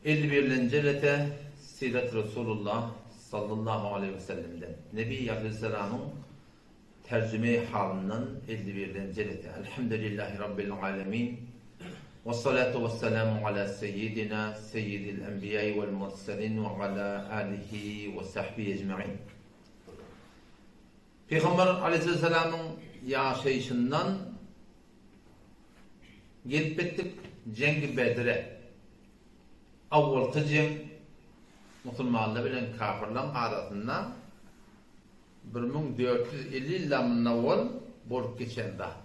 51-lenji rete Sirat Resulullah sallallahu aleýhi we sellemden, Nebi aleýhissalamyň terjime-i halyndan 51-lenji rete. Elhamdülillahi Rabbil alemin. Wessalatu wessalamu ala seýýidina seýýidil enbiýai wel murselin we ala alihi we sahbihi ejmain. Pygamber aleýhissalamyň ýaşaýşyndan Gelip ýetdik Jeňgi Bedre. Awwalky jeň musulmanlar bilen kafirlaň arasynda 1450 ýyl mundan owal bolup geçen zat.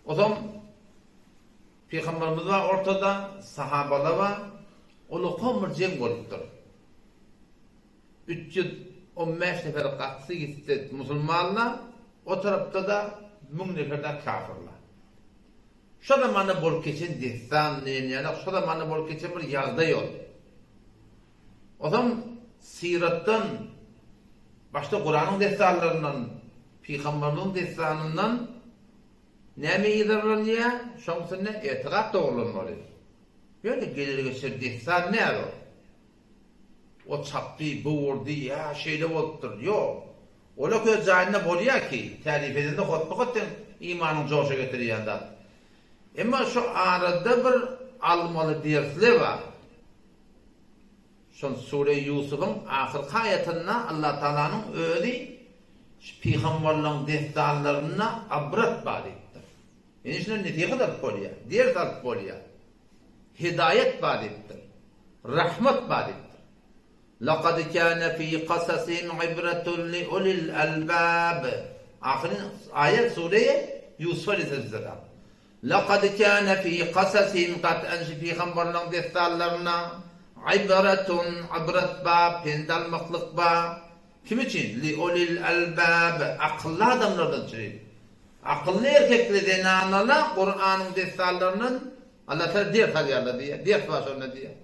Ozam Pygamberimiz bar ortada, sahabalar bar, ulakan bir jeň bolupdyr. 315 nefer gaçdy gitdi musulmanlar, o tarapda-da 1000 nefer da kafirler. Şo zamanda bolup geçen dessan diýen ýaly, şo zamanda bolup geçen bir ýagdaý ol. Ozam syratdan, başda Kuranyň dessanlaryndan, Pygamberimiziň dessanyndan näme yzarlanýar, şoň üstünde etikat dogrulanmaly. Ýöne geler-geçer dessan däl ol. O çapdy, bu urdy, ýa şeýle bolupdyr. Ýok. Ola köz jaýynda bolýar ki, tärifi edende hotba-hot seň imanyňy joşa getirýän zat. Emma şu arada bir almaly dersler bar. Şol Sure Ýusubyň ahyrky aýatynda Allatagalanyň özi şu pygamberleriň dessanlarynda ybrat bar diýipdir. Ýöne şundan nesihat alyp bolýar, ders alyp bolýar. Hidaýat bar diýipdir. Rahmat bar diýipdir. Laqad kana fi qasasihim ibratun li ulil albab. Ahyryn aýat sure Ýusuf aleyhisselam. Laqad kana fi qasasihim gat'an şu pygamberleriň dessanlarynda ibratun ibrat bar, pent almaklyk bar. Kim üçin? Li ulil albab akylly adamlardan üçin. Akylly erkekli zenanlara Kuranyň dessanlaryndan Allah Taala ders alýarlar diýýär. Ders bar şonda diýýär.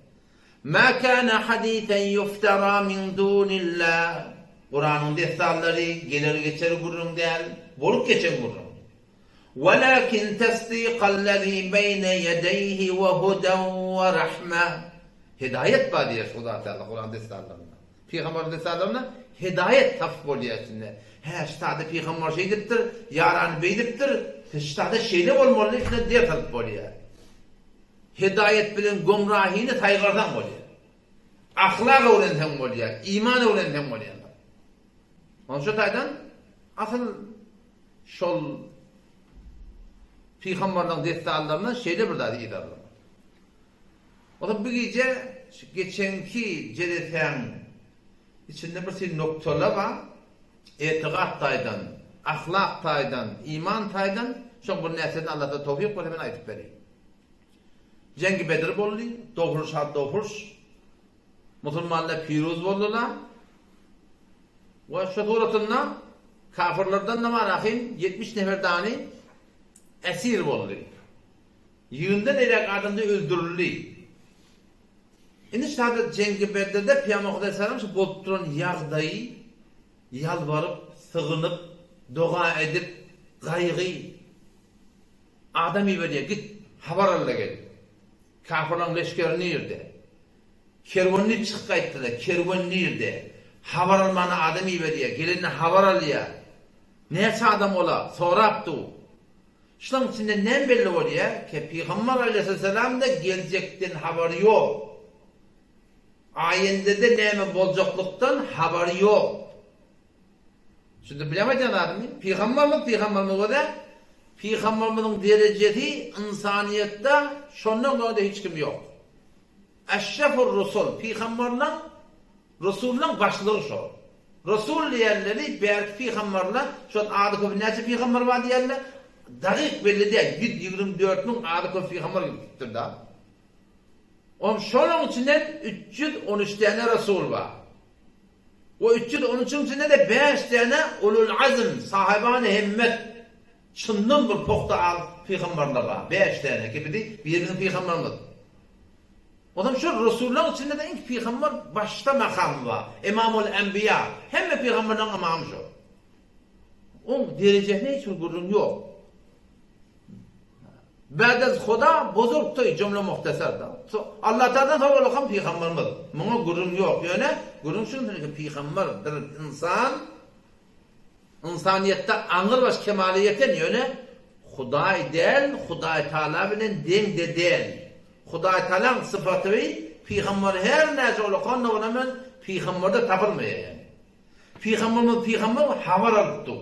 Ma kana hadisen yuftara min dunillah. Kuranyň dessanlary geler geçer gürrüň däl, bolup geçen gürrüň. Walakin tasdikallazi beýne ýedeýhi we huden we rahme. Hidaýat bar diýýär Hudaý Taala Kuran dessanlarynda. Pygamber dessanlarynda hidaýat tapyp bolýar içinde. Hä, şu sada pygamber şeýdipdir, ýarany beýdipdir, şu sada şeýle bolmaly diýip şundan ders alyp bolýar. Hidaýat bilen gümrahyny saýgarsaň bolýar. Ahlak öwrenseň bolýar, iman öwrenseň bolýar. Onuň şu taýdan asyl şol pygamberleriň dessanlaryndan şeýle bir zady yzarlamaly. Ozal bu gije şu geçenki jelesäň içinde bir sürü noktalar bar. Etigat taýdan, ahlak taýdan, iman taýdan şoň bir närsesini Allatala towfyk berse men aýdyp bereýin. Jeňgi Bedir boldy, dogruş-a dogruş. Musulmanlar piruz boldular. We şu suratynda kafirlerden-de bar ahyn 70 nefer dany esir boldy. Ýygyndan eräk adamda öldürildi. Indi şada Jeňgi Bedrde Pygamber Hudaýsalam şu bolup duran ýagdaýy ýalbaryp, sygynyp, doga edip, gaýgy adam iberýär, git, habar al-da gel. Kafyrlaryň leşgeri nirde? Kerwen diýip çykyp gaýtdy-da, kerwen nirde? Habar almana adam iberýär, gelende habar alýar. Näçe adam ola, sorap dur. Şunuň içinden näme belli bolýar? Ke Pygamber aleýhissalamda geljekden habary ýok. Aýendede näme boljaklykdan habary ýok. Şunda bilýän aýdýan zadymy? Pygamberimiz pygamberimiz görä, pygamberimiziň derejesi ynsanyýetde şondan öňde hiç kim ýok. Eşrefur rusul, pygamberleň Resullaň başlygy şo. Resul diýenleri bärki pygamberler, şol ady köp näçe pygamber bar diýenler, dagyk belli däl, 124 müň ady köp pygamber gidipdir da. On şolaň içinden 313 däne Resul bar. O 313-iň içinde de 5 däne ulul azm, sahybany himmet, çyndan bir pugta al pygamberler bar. 5 däne ki bizi biriniň pygamberimiz. Onsoň şol Resullaryň içinde-de iň pygamber başda makamy bar. Emamul Enbiýa. Hemme pygamberleriň ymamy şol. Oň derejesine hiç bir gürrüň ýok. Bädez Huda bozulupdy jümle muhtasarda. Allatagaladan soň bolakam pygamberimiz. Muňa gürrüň ýok. Ýöne gürrüň şunda ki pygamber bir ynsan ynsanyýetde aňrybaş kemala ýeten ýöne Hudaý däl, Hudaý Taala bilen deň-de däl. Hudaý Taalaň sypaty pygamber her näçe ulakan-da bolan pygamberde tapylmaýar ýani. Pygamberimiz pygamber habar alyp dur.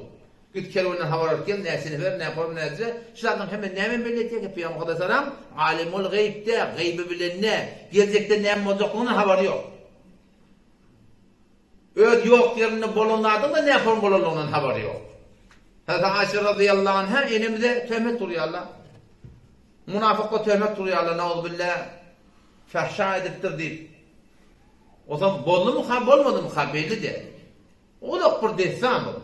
Git kerwenden habar alyp gel, näçe nefer, näform, näce. Şu zatlaryň hemme näme belli etýär ki, Pygamber Hudaýtalam alimul geýb dä, geýbi bilen nä, geljekde näme boljaklygyndan habary ýok. Öz ýok ýerinde bolan zadyň-da näform bolanlygyndan habary ýok. Hazreti Aýşe razyýallahu anha enemize töhmet urýarlar. Munafykga töhmet urýarlar, nauzubilla, fahşa edipdir diýip. Ozal boldumyka, bolmadymyka belli däl. Uzak bir dessan ol.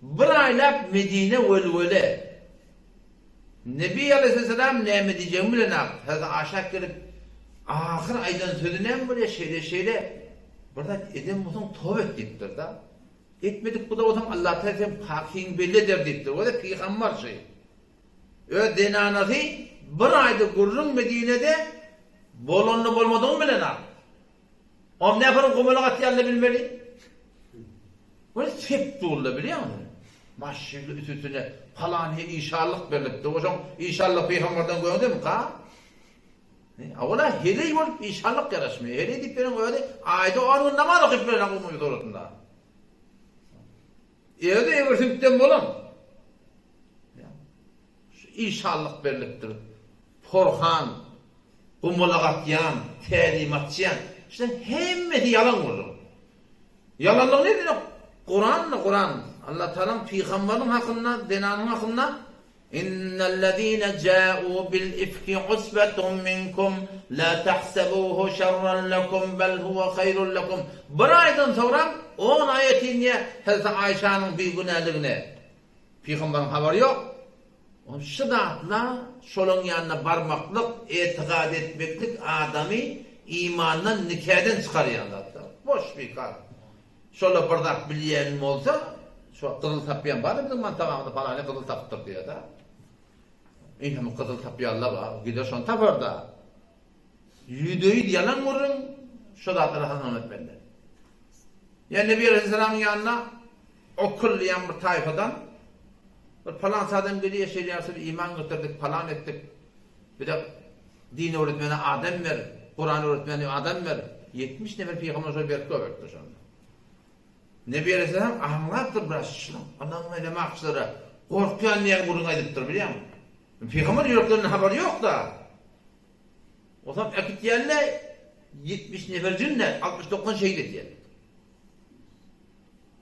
Bir aýlap Medine welwele. Nebi aleýhissalam näme diýjegini bilenok. Häzir aşak gelip, ahyr aýdan sözi näme bolýar, şeýle-şeýle. Bir zat eden bolsaň toba et diýipdir-de. Etmedik bolsaň Allatagala seň pakyňy belli eder diýipdir. O-da pygamber şy. Öz zenanasy bir aýda gürrüň Medinede bolanyny bolmadygyny bilenok. Ol nähili gomalak atýanyny bilmeli. Bir sep durla bilýäňmi? Maşynly üstüne palany işanlyk berlipdir. Oşoň işanlyk pygamberden gördüm ka? Ola heleý bolup işanlyk ýaraşmaýar. Heleý diýip beren özi aýda 10 gün namaz okyp bilen umumy suratynda. Özi eger süňkden bolan. Şu işanlyk berlipdir. Porhan, gumalak atýan, tälim atýan. Şular hemmesi ýalan gürrüň. Ýalanlygy nirede? Kuranda, Kuran. Allah Tagalaň pygambarynyň hakynda, zenanyň hakynda Innellezine ja'u bil ifki usbetun minkum la tahsebuhu şerran lekum bel huwe haýrun lekum. Bir aýdan soňram on aýat inýär Hezreti Aýşanyň bigünäligine. Pygamberiň habary ýok. Ol şu zatla şolaň ýanyna barmaklyk, etikat etmeklik adamy imandan, nikadan çykarýan zatlar. Boş bikar. Şola bir zat bilýän bolsa, şo gyzyl tapýan bar biziň mantagamyzda palany gyzyl tapypdyr diýýär-de. Ine gyzyl tapýanlar bar, gider şony tapar-da. Ýüzde-ýüz ýalan gürrüň, şo zatlara hasam etmeli. Ýa Nebi Aleyhisselamyň ýanyna Okul diýen bir taýfadan bir palança adam gelýär, şeýle ýa iman getirdik, palan etdik. Bize din öwretmäne adam ber, Kuran öwretmäne adam ber. 70 nefer pygamber şol berip goýberipdir şonda. Nebi Aleyhisselam aňlapdyr biraz şunuň ynanma elemakçylara gorkýan diýen gürrüň aýdypdyr bilýäňmi? Pygamber ýüreklerinden habary ýok-da. Ozal äkitýänler 70 nefer jünde 69 şehit edýär.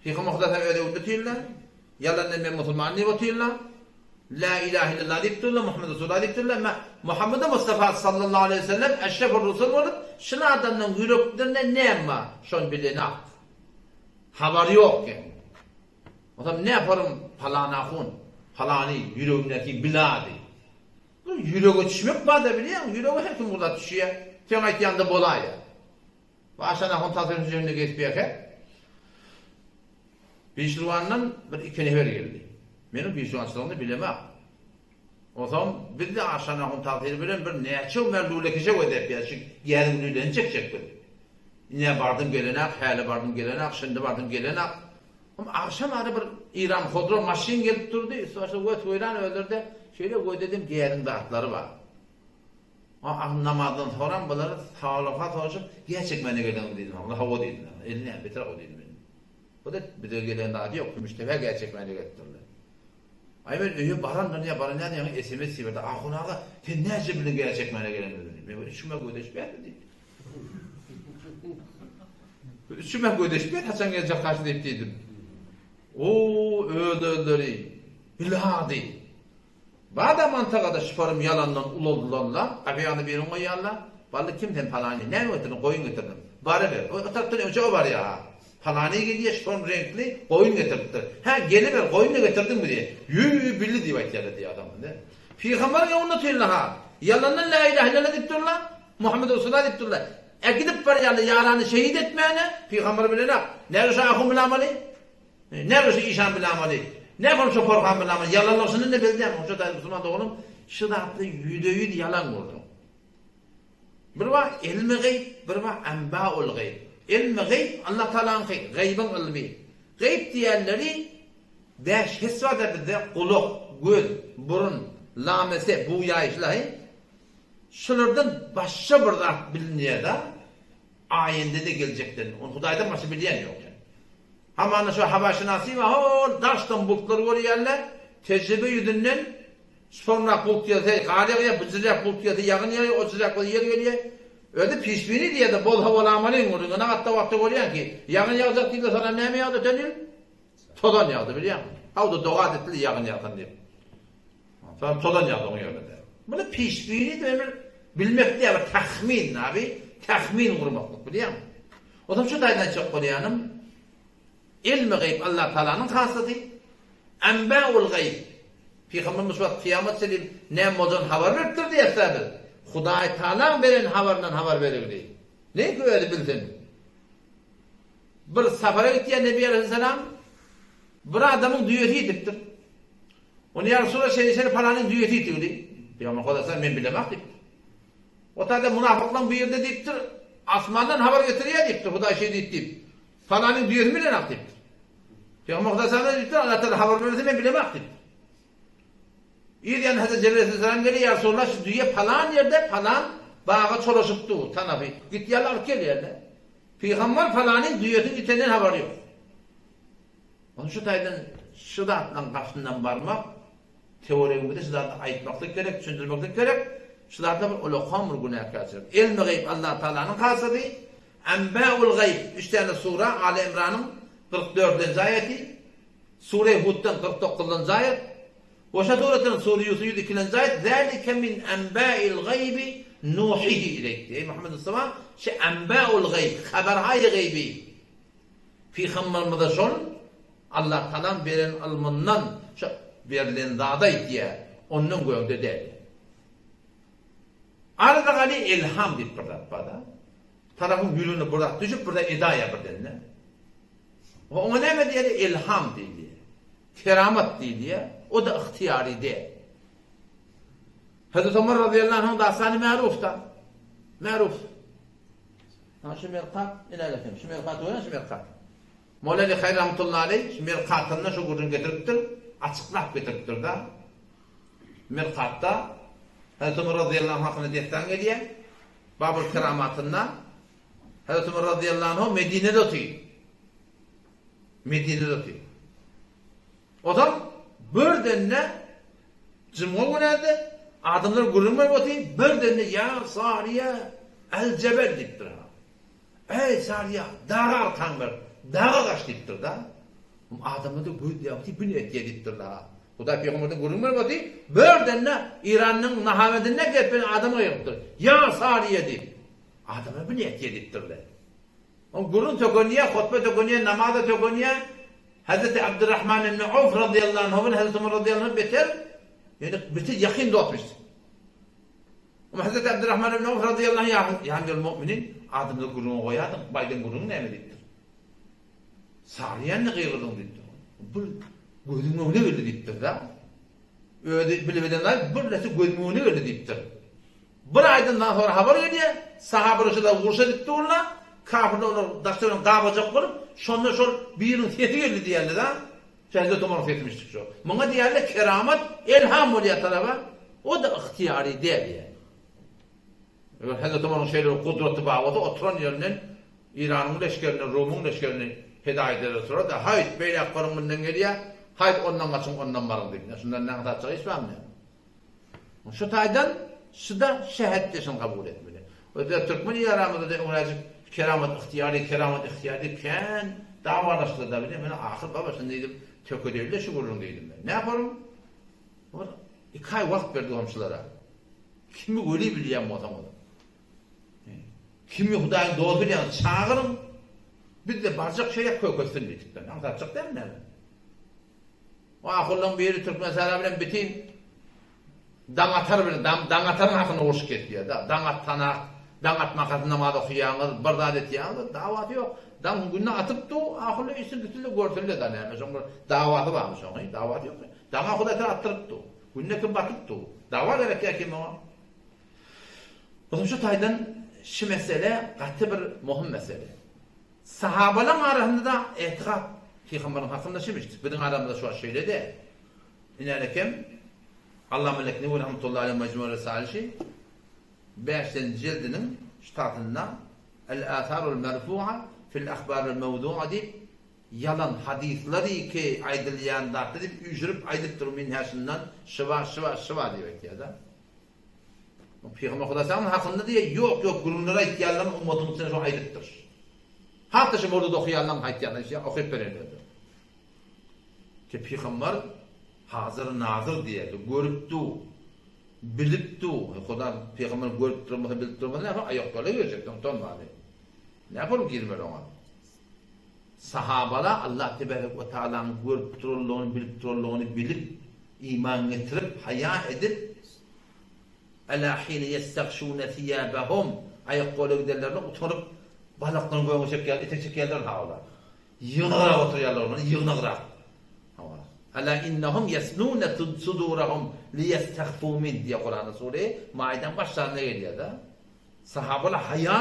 Pygamber Hudaý Taala özi öwüt otyrlar. Ýalandan men musulman diýip otyrlar. La ilahe illallah diýip durlar, Muhammed Resulullah diýip durlar. Emma Muhammed Mustafa sallallahu aleyhi ve sellem eşrefur rusul bolup, şul adamlaryň ýüreklerinde näme bar, şony bilenok. Habary ýok ýa. Ozal ne yaparym palan ahun, palany ýüregimdäki bilady. Bu ýürege düşmek bar-da bilýäň, ýürege her kim gurlap düşýär. Seň aýtýaňda bolaýýar. Başan ahun tasir hüjrinde gezip ýörkä, Bişirwandan bir iki nefer geldi. Meniň bişirwançylygyny bilemok. Onsoň biz-de Aşan ahun tasiri bilen bir näçe gün bäri lülekeşe gözläp ýörüs, şu gäziň lüleni çekjek biz. Ine bardym gelenak, häli bardym gelenak, şindi bardym gelenak. Hom agşam ara bir Iran hodro maşyn gelip durdy, üsti-başy gös-weýran özleri-de şeýle gözledim gäziň zatlary bar. A namazdan soňram bular saglyga soraşyp, gäz çekmäne geldiňizmi diýdim. Olar hawa diýdiler. Elli näme beter hawa diýdim men. Bu-da bize gelen zady ýok, Kümüşdepä gäz çekmäne gelipdirler. Aý men öýe barandan ýa baran ýa ýaňy sms iberdi. Ahun aga, sen näçe bildiň gäz çekmäne gelenimizi? Men bir üçüme gözeşip diýip. Üçüme gözeşip haçan geljek garşy diýip diýdim. O öz-özleri bilady. Bada mantagada şyparym ýalandan ulaldylar-la, gapyýany birin goýýarlar. Bally kim sen palany? Näme getirdiň? Goýun getirdim. Baryber. O tarapdan öňçe o barýar-ha. Palany gelýär, şyparym reňkli goýun getiripdir. Hä, geliber, goýun-da getirdiňmi diýýär. Ýü-ü, bildi diýip aýtýarlar diýýär adam. Pygamberiň öňünde otyrlar-ha. Ýalandan lä ilahe illallah diýip durlar. Muhammed Resulullah diýip durlar. Äkidip barýarlar ýarany şehit etmäne, pygamber bilenok. Näme şu ahun bilen amaly? Näme şu işan bilen amaly? Näme şu porhan bilen amaly? Ýalanlygyny ne bilýän? Hoşa daýy musulman doganym. Şu zatlar ýüzde-ýüz ýalan gürrüň. Bir bar ilmi gaýyp, bir bar enbaul gaýyp. Ilmi gaýyp Allah Tagalaňky, gaýybyň ylmy. Gaýyp diýenleri bäş his bar-da bizde, gulak, göz, burun, lamese, buýaýyşlaý. Şulardan başga bir zat bilinýär-de, aýende-de geljekden. Ony Hudaýdan başga bilýän ýok. Hamana şo habarşynasy bar, hol daşdan bultlary görýärler, tejribe ýüzünden Soňrak bulut gelse gar ýagýar, bijirräk bulut gelse ýagyn ýagýar, ojurrak bolsa ýel gelýär. Özi pişbini diýýär-de, boz howalamalyň gürrüňi. Ine hatda wagtda görýäň ki, ýagyn ýagjak diýdiler, soňam näme ýagdy öten ýyl? Tozan ýagdy, bilýäňmi? Hawa-da doga etdiler ýagyn ýagsyn diýip. Soňam tozan ýagdy oň ýerine-de. Muny pişbini diýip bir bilmek däl, bir tahmin, abi, tahmin gurmaklyk, bilýäňmi? Onsoň şu taýdan aýtjak bolýanym, Ilmi gaýyp Allah Tagalanyň hassasy, Enbäul gaýyp, Pygamberimiz şu wagt kyýamat çenli näme boljagyny habar beripdir diýýäs-dä biz. Hudaý Tagalaň beren habaryndan habar berildi. Neňki özi bilsin. Bir sapara gitýär Nebi aleýhissalam, bir adamyň düýesi ýitipdir. Ony ýa Resulallah şeýle-şeýle palanyň düýesi ýitigdi. Pygamber Hudaý men bilemok diýipdir. O taýda munafyklaň birine diýipdir, asmandan habar getirýär diýipdir, Hudaý şeý diýdi diýip. Palanyň düýesini bilenok diýipdir. Pygamber Hudaý sana diýipdir, Allah Taala habar bermese men bilemok diýipdir. Yz ýany Hazreti Jebraýyl aleyhisselam gelýär, ýa Resulallah şu düýe palan ýerde palan baga çolaşypdy, tanapy. Git ýaly alyp gel diýýärler. Pygamber palanyň düýesiniň ýitenden habary ýok. Ony şu taýdan şu zatlaryň gapysyndan barmak Töweregimize şu zady aýtmaklyk gerek, düşündirmeklik gerek. Şu zatlar bir ulakan bir günäkärçilik. Elmi gaýyp Allah Tagalanyň hasasy, Enbäul gaýyp üç däne sura Aly Imranyň 44-nji aýaty, Sure Huddan 49-njy aýat, Goşa suratdan Sure Ýusuf 102-nji aýat, Zalike min enbäil gaýybi nuhihi ileýk. Eý Muhammed Mustafa, şu enbäul gaýyp, habarhaýy gaýyby Pygamberimize şol Allah Tagalaň beren ylmyndan şu berlen zady aýtýar, ondan gögde däl. Arzygaly elham diýip bir zat bar-da. Tarapyň ýüregine bir zat düşüp, bir zat edaýýar birden-de. Oňa näme diýýärler? Elham diýilýär. Keramat diýilýär. O-da ygtyýary däl. Hazreti Omar razyýallahu anhuň dastany märuf-da. Märuf. Ha şu merkat, ine getir. Şu merkat görýän şu merkat. Moleli Haýr rahmetullahi aleý şu merkatynda şu gürrüňi getiripdir, açyklap getiripdir-de. Merkatda Hazreti Ömer razyýallahu anh hakynda dessan gelýär. Babul Keramatynda Hazreti Ömer razyýallahu anh Medinede otyr. Medinede otyr. Ozal birdende jumga günäde adamlar gürrüň berip otyr, birdende ýa Sariýa el-Jebel diýipdir. Eý Sariýa, daga arkaň ber, daga gaç diýipdir-da. Adamlar-da göz ýagty bu ne etýär diýipdirler. Hudaý pygamberden gürrüň berip otyr, birdende Iranyň Nahabedinden gelip bir adam gygyrypdyr. Ýa Sariýa diýip. Adamlar bu ne etýär diýipdirler. Oň gürrüň tökenýär, hutba tökenýär, namaz-da tökenýär. Hezreti Abdurrahman ibn Awf razyýallahu anhu bilen Hezreti Omar razyýallahu anhu beter, ýöne beter ýakyn dostmyş. Oňa Hezreti Abdurrahman ibn Awf razyýallahu anhu ýa Amirul Mu'minin, adamlary gürrüňe goýardyň, bu aýdan gürrüňiň näme diýipdir. Saryýanny gygyrdyň diýipdir. Bir gözüň öňüne geldi diýipdir-de. Özi bilip eden zat bir näçe gözüň öňüne geldi diýipdir. Bir aýdan soňra habar gelýär, sahabalar şo zat urşa gidip durlar, kafirler olary daş-töwerek gabajak bolup, şonda şol biriniň sesi geldi diýýärler-de, şu Hezreti Omaryň sesimişdik şo. Muňa diýýärler keramat, elham bolýar talaba, o-da ygtyýary däl diýýär. Eger Hezreti Omaryň şeýle bir gudraty bar bolsa, oturan ýerinden Iranyň leşgerini, Rumyň leşgerini pedaý eder oturar-da, Haýt, beýläk baryň mundan gelýär, haýt, ondan gaçyň, ondan baryň diýip. Şundan näme satjak iş barmy näme? Şu taýdan şyda şähetde şuny kabul etmeli. Özler türkmen ýaramyzda öňräjik keramat ygtyýary, keramat ygtyýary diýip kän dawalaşdylar-da bilýän. Men ahyr baba şuny diýdim, tökedeýli-de şu gürrüň diýdim men. Näparyň? Bir iki aý wagt berdi gomşulara. Kimi weli bilýän bolsaňyz, kimi Hudaýyň dosty bilýäňiz, çagyryň. Biz-de barjak şeýle köketsin diýdik. Aňsatjak dälmi näme? O ahullaň biri Türkmensähra bilen bitin Daňatar bilen, Daňataryň hakynda urşup ketýär-de. Daň atsanak, daň atmakasy namaz okaýaňyz, bir zat etýäňiz, dawasy ýok. Daň günde atyp dur, ahulla içsin gitsin-de görsün-de da näme, şoň bir dawasy barmy şoň, dawasy ýok. Daňa Hudaý atdyryp dur. Günde kim batyp dur. Dawa gerek ýa kim oňa? Onuň şu taýdan şu mesele gaty bir möhüm mesele. Sahabalaryň arasynda-da etikat pygamberiň hakynda şemişdi. Biziň aramyzda şu wagt şeýle däl. Inänekem Allama Leknewi rahmetullahi aleyh Mejmu Resalişi bäşden jildiniň ştatynda El-Atharul Merfu'a fil Ahbaril Mewdu'a diýip ýalan hadyslary ki aýdylýan zatlar diýip üýşürip aýdypdyr men hä şundan şyba şyba şyba diýip aýtýar-da. Pygamber Hudaýtagala hakynda diýýär, ýok, ýok, gürrüňleri aýtýanlaryň ummatyň içinde şo aýdypdyr. Hatda şu mowlud okaýanlaryň aýtýanlary şeýle okyp berenlerdir. Ki pygamber hazyr nazyr diýerdi, görüp du, bilip du, Huda pygamber görüp duran bolsa, bilip duran bolsa näme aýaklara girjek, utanmady. Näme bolup girmeli oňa? Sahabalar Allah tebarek we taalanyň görüp duranlygyny, bilip duranlygyny bilip, iman getirip, haýa edip, Ela hine ýestagşune siýabahum, aýak-gola gidenlerinde utanyp, balaklaryny göge çekýärler, etek çekýärler hawa. Ýygnagrak oturýarlar olar, ýygnagrak. Hawa. Ela innahum ýesnune sudurahum liýestahfu min diýýär Kuranda sure Maidäň başlarynda gelýär-de. Sahabalar haýa,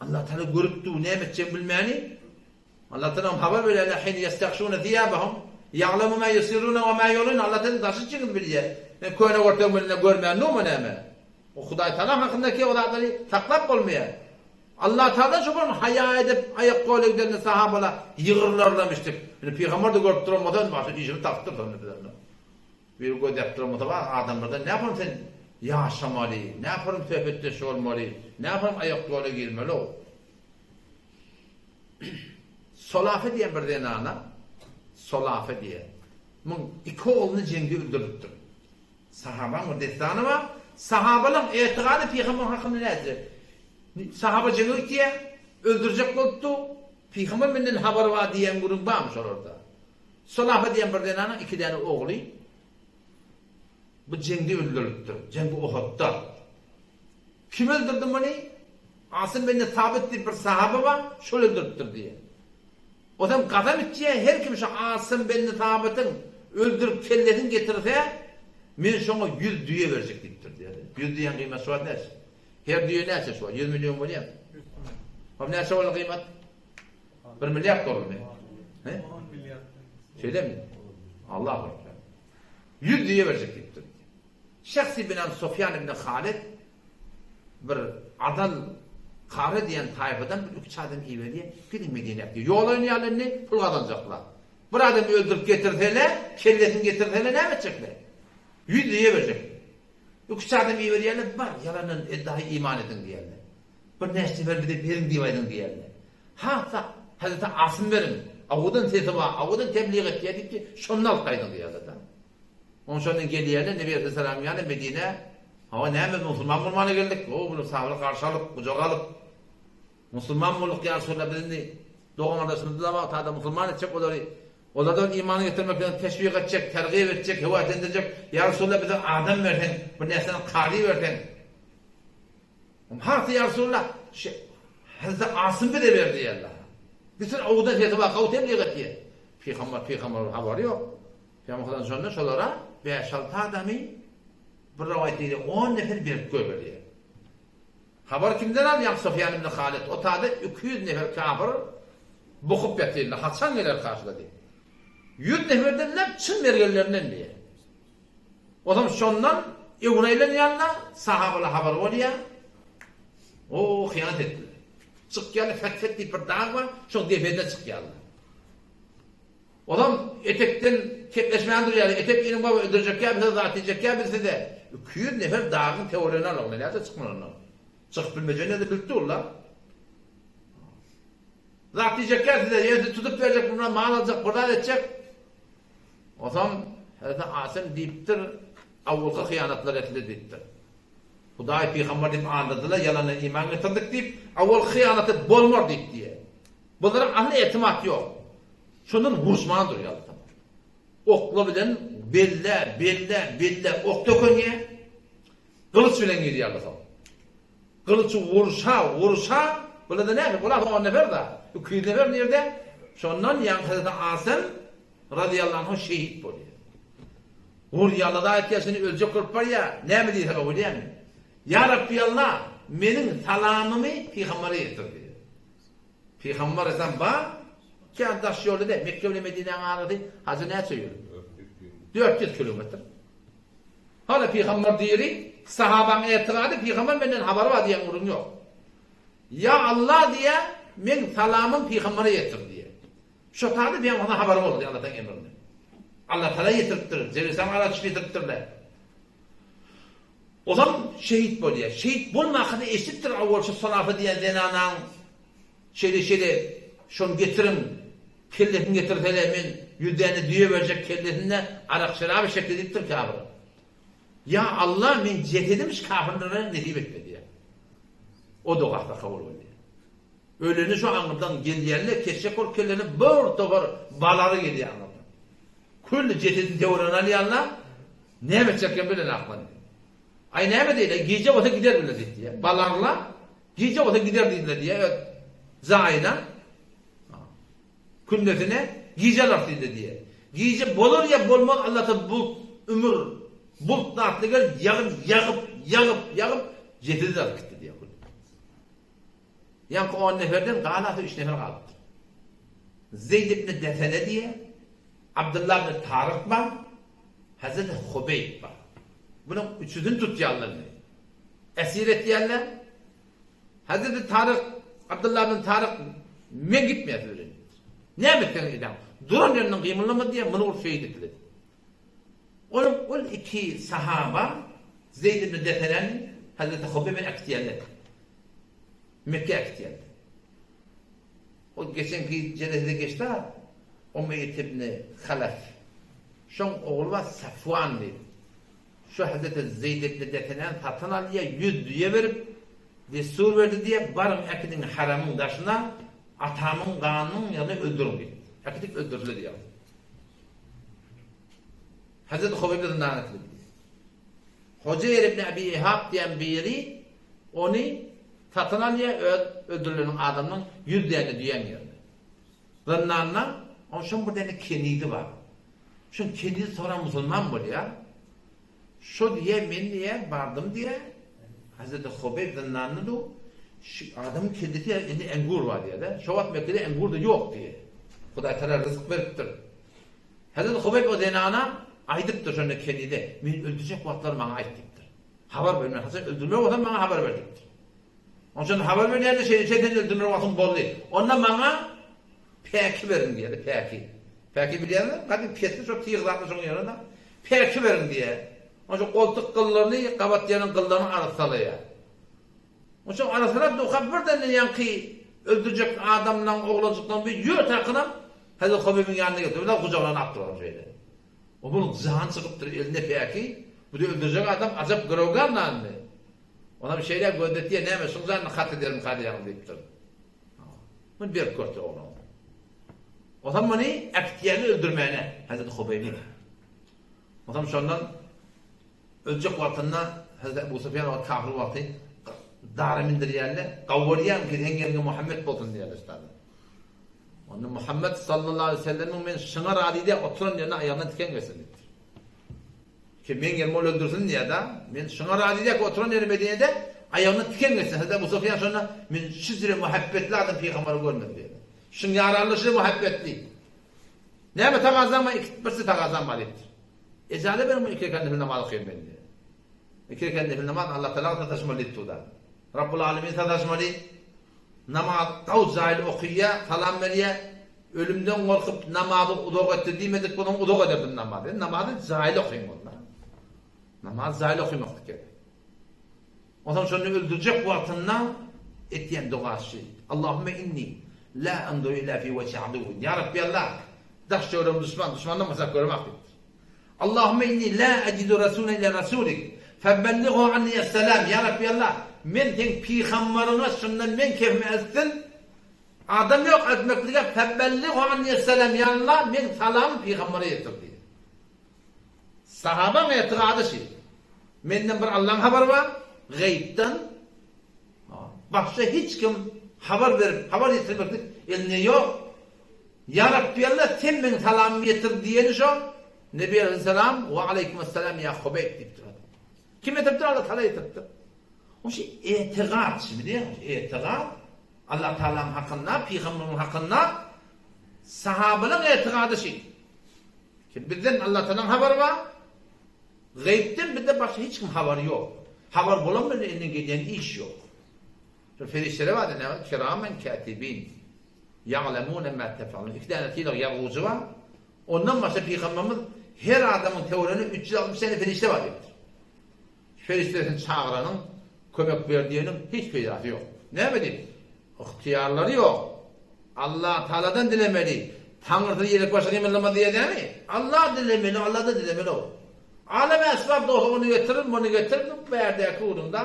Allah Taala görüp dur, näme etjegini bilmäni, Allah Taala habar berýär, Ela hine ýestagşune siýabahum, ýa'lemu ma ýusirrune we ma ýu'linun, Allah Taala daşy içiňizi bilýär. Men köne görseň bilne görmän durma näme? O Hudaý Taala hakyndaky o zatlary saklap bolmaýar. Allah Taala şu gün haýa edip aýak gol egdenini sahabalar ýygrylarlamışdyk. Indi pygamber-de görüp duran bolsa indi başga işini tapypdyr şonda biz onda. Biri göz ýapyp duran bolsa bar adamlardan nähili sen ýaşamaly, nähili söhbetdeş bolmaly, nähili aýak ýola girmeli-ow. Solafe diýen bir zenana, Solafe diýen, muň iki ogluny jeňde öldüripdir. Sahabaň bir dessany bar. Sahabalaň etigaty pygamber hakynda nädire? Sahaba jeňe gitýär, öldürjek bolupdy. Pygamber menden habary bar diýen gürrüň barmy şolarda? Solafe diýen bir zenanyň iki däne ogly bu jeňde öldürilipdir. Jeňgi Uhudda. Kim öldürdi muny? Asym ibn Sabit diýip bir sahaba bar, şol öldüripdir diýýär. Ozam kasam içýär, her kim şu Asym ibn Sabytyň öldürip kellesini getirse, men şoňa ýüz düýe berjek diýipdir diýýär. Ýüz düýäň gyýmaty şu wagt näçe? Her düýe näçe şu wagt? Ýüz million bolýarmy? Hop näçe boldy gyýmat? Bir milliard boldumy? He? On milliard. Şeýlemi? Allahu ekber. Ýüz düýe berjek diýipdir. Şahsy bilen Sufýan ibn Halyt bir Adal Kare diýen taýfadan bir üç adam iberýär, gidiň Medinä diýýär. Ýol oýnaýarlar indi, pul gazanjaklar. Bir adamy öldürip getirsele, kellesini getirsele näme etjekler? Ýüz düýe berjek. Üç adam iberýärler, bar, ýalandan eddahy iman ediň diýýärler. Bir näçe nefer bize beriň diýip aýdyň diýýärler. Has-da Hazreti Asym beriň, awudan sesi bar, awudan tebliğ etýär diýip, şondan alyp gaýdyň diýýärler-de. Oň şondan gelýärler, Nebi aleyhisselam ýany Medinä, Hawa, näme biz musulman bolmana geldik, o bular sahabalar garşy alyp, gujak alyp, musulman bolduk ýa Resulallah, biz indi dogan-gardaşymyzy da bar, tada musulman etjek olary, olardan iman getirmek bilen teşwik etjek, tergip etjek, höweslendirjek, ýa Resulallah bize adam berseň, bir närseni kazy berseň. Harsy ýa Resulallah, şu Hazreti Asym bize berdi diýýärler. Bütün awudan sesi bar, gawy tebliğ etýär. Pygamber, pygamber habary ýok. Pygamber şonda şolara bäş-alty adamy bir rowaýat diýdi, on nefer berip goýberýär. Habar kimden alýaň? Sufýan ibn Halyt. O tada 200 nefer kafir bukup ýatyrlar. Haçan geler karşyda diýip. 100 neferden näp çyn mergenlerinden diýýär. Ozam şondan öwre aýlanýanda sahabalar habar bolýar. O hyýanat etdiler. Çykýarlar Fetfet diýip bir dag bar, şoň depesine çykýarlar. Ozam etekden kepleşmän durýarlar. Etek iniň baba öldürjekýä bizi zat diýjekýä biz size. 200 nefer dagyň töweregine aldyk. Näçe çykmaly ondan? Çykyp bilmejegini-de bilip durlar. Zat diýjekýä size, ýa sizi tutup berjek, bundan mal aljak, bir zat etjek. Onsoň Hezreti Asym diýipdir, Awwalky hyýanatlar etdi diýipdir. Hudaý pygamber diýip aldadylar, ýalana iman getirdik diýip, awwalky hyýanaty bolmar diýip diýýär. Bulara asly etimat ýok. Şondan uruşman durýarlar tamam. Okla bilen belle, belle, belle ok tökenýär. Gylyç bilen girýärler soň. Gylyçy urşa, urşa, bularda näme, bular on nefer-da, 200 nefer nirde? Şondan ýaňky Hezreti Asym Razyýallahu anhu şehit bolýar. Gurýaly-da aýtýar, şuny öljek bolup barýar. Näme diýse bilýäňmi? Ýa Rabbi Alla, meniň salamymy pygambere ýetir diýýär. Pygamber aleyhisselam bar, kän daş ýolda däl, Mekge bilen Medinäniň arasy hajy näçe ýol? 400 kilometr. Hala pygamber diri, sahabaň etigady pygamber menden habary bar diýen gürrüň ýok. Ýa Alla diýýär, meň salamym pygambere ýetir diýýär. Şo taýda pygamberden habary boldy Allataň emrinde. Allatala ýetiripdir, Jebrisalam ara düşüp ýetiripdirler. Ozal şehit bolýar. Şehit bolmaka-da eşidipdir awwal şu Sulafa diýen zenanaň şeýle-şeýle şony getiriň, kellesini getirsele men ýüz däne düýe berjek kellesinde arak-şerap içjek diýipdir kafir. Ýa Alla meň jesedim şu kafirlere nesip etme diýýär. O dogasy kabul bolýar. Öleni şu aňyrdan gelýänler kesjek bolup kellene bir topar balary gelýär aňyrdan. Külli jesedini töweregine alýarlar. Näme etjeklerini bilenaklar. Aý näme diýdi, gije bolsa gider bile diýdi. Balarla gije bolsa gider diýdiler diýýär öz jaýyna. Kündesine gije alar diýdi diýýär. Gije bolar ýa bolmaz Allata bulut, ümür, bulut zatly gelip ýagyn ýagyp, ýagyp, ýagyp jesedi alyp gitdi diýýär. Ýaňky on neferden galasy üç nefer galypdyr. Zeýd ibn Desene diýýär, Abdylla ibn Taryk bar, Hezreti Hubeýb bar. Bunuň üçüsini tutýarlar indi. Esir etýärler. Hezreti Taryk, Abdylla ibn Taryk men gitmeýän siz bilen diýipdir. Näme etseňiz edäň. Duran ýerinden gymyldama diýýär, muny urup şehit etdiler. Onuň ol iki sahaba Zeýd ibn Deseneni Hezreti Hubeýbe äkitýärler. Mekgä äkitýärler. Ol geçenki jelesede geçdi-a, Umeýýet ibn Halaf. Şoň ogly bar Safwan diýip. Şo hezreti Zeýd ibn Desenäni satyn alýar, ýüz düýe berip, dessur berdi diýýär, baryň äkidiň haramyň daşyna, atamyň ganynyň ýerine öldüriň diýip. Äkidip öldürdiler diýýär. Hezreti Hubeýbe zyndan edildi diýýär. Hojeýr ibn Abi Ihab diýen biri ony satyn alýar, öz öldürileniň adamynyň ýüz däne düýäň ýerine. Zyndanda onuň şoň bir däne kenizi bar. Şoň kenizi soran musulman bolýar. Şo diýýär, men diýýär, bardym diýýär. Hazreti Hubeýb zyndanda dur. Şu adamyň kellesi ýaly elinde engur bar diýýär-de. Şo wagt Mekgede engur-da ýok diýýär. Hudaý Tagala ryzk beripdir. Hezreti Hubeýb o zenana aýdypdyr şonda kenize, Meni öldürjek wagtlary maňa aýt diýipdir. Habar ber, men haçan öldürmeli bolsam maňa habar ber diýipdir. Onuň üçin habar berýärdi, şeýle şeýle seni öldürmeli wagtyň boldy. Onda maňa päki beriň diýýärdi, päki. Päki bilýäňmi? Gadym pesli şo tyg zatly şoň ýerine päki beriň diýýär. Onuň üçin goltuk gyllaryny gabat ýeriniň gyllaryny arassalaýar. Onsoň arasarap durka birden ýaňky öldürjek adamlaň oglanjyklaň bir ýör takynam Hezret Hobebiň ýanyna gelipdir. Bular gujagyna alypdyr ony şeýle. O munuň jany çykypdyr elinde päki. Bu-da öldürjek adam ajap gyrowgan indi. Onam şeýle gözletýär näme şuň janyny hat edermika diýýäňiz diýipdir. Muny berk görse oglan. Onsoň muny äkitýärler öldürmäne Hezret Hobebi. Onsoň şondan Öljek wagtynda Hezreti Ebu Sufýan o kafir wagty dara mindirýärler. Gawurýan ki seň ýeriňe Muhammet bolsun diýýärler üstady. Onda Muhammet sallallahu aleyhi ve sellemiň men şyňa razy diýýär, oturan ýerine aýagyndan tiken geçsin diýipdir. Ki meň ýerime ol öldürsin diýýär-de, men şyňa razy diýýär ki oturan ýeri Medinede aýagyndan tiken geçsin. Hezreti Ebu Sufýan şonda men şu jüre muhabbetli adam pygamberi görmedim diýýär. Şyň ýaranly şyň muhabbetli. Näme tagazam bar, birsi tagazam bar diýipdir. Ejaza beriň men iki rekat nefil namaz okaýyn men diýýär. Iki rekat nefil namaz Allah Tagala sataşmaly diýip dur-da. Rabbul Alemin sataşmaly. Namaz gawy jaýly okaýar, salam berýär. Ölümden gorkup namazy uzak etdi diýmedik bolsaň uzak ederdim namazy. Namazy jaýly okaýyn boldy. Namazy jaýly okamaklyk gerek. Onsoň şony öldürjek wagtynda etýän dogasy, Allahümme inni la anzuru illa fi wejhi aduwwin. Ýa Rabbi Allah, daş töweregim duşman, duşmandan başga göremok diýipdir. Allahümme inni la ejidu rasulen illa rasulik, febellighu anni esselam. Ýa Rabbi Allah, men seň pygambaryňa şundan meň kefimi eltsin, adam ýok eltmeklige, febellighu anni esselam, ýa Allah, meň salamym pygambara ýetir diýýär. Sahabaň etigady şi. Menden bir Allaň habary bar, gaýypdan başga hiç kim habar berip, habar ýetirmeklik elinde ýok. Ýa Rabbi Alla sen meň salamymy ýetir diýeni şo. Nebi aleyhisselam, We aleýkumessalam ýa Hubeýb diýipdir. Kim ýetiripdir? Allah Taala ýetiripdir. O şey etigat, şimdi diýýär, etigat Allah Taalanyň hakynda, pygamberiň hakynda sahabalaryň etigady şi. Ki bizden Allah Taalanyň habary bar. Gaýypdan bizde başga hiç kim habary ýok. Habar bolan bilen elinden gelýän iş ýok. Şol perişdeler bar näme? Kiramen katibin. Ýa'lemune ma tef'alun. Iki däne sylag ýazgujy bar. Ondan başga pygamberimiz her adamyň töwereginde 360 däne perişde bar diýipdir. Perişdesini çagyranyň, kömek ber diýeniň hiç peýdasy ýok. Näme diýip? Ygtyýarlary ýok. Allatagaladan dilemeli. Taňrysyz ýelek başy gymyldamaz diýýär dämi? Alla dilemeli, Alladan dilemeli o. Aleme esbap bolsa ony getir, muny getir, bu bärdäki ugrunda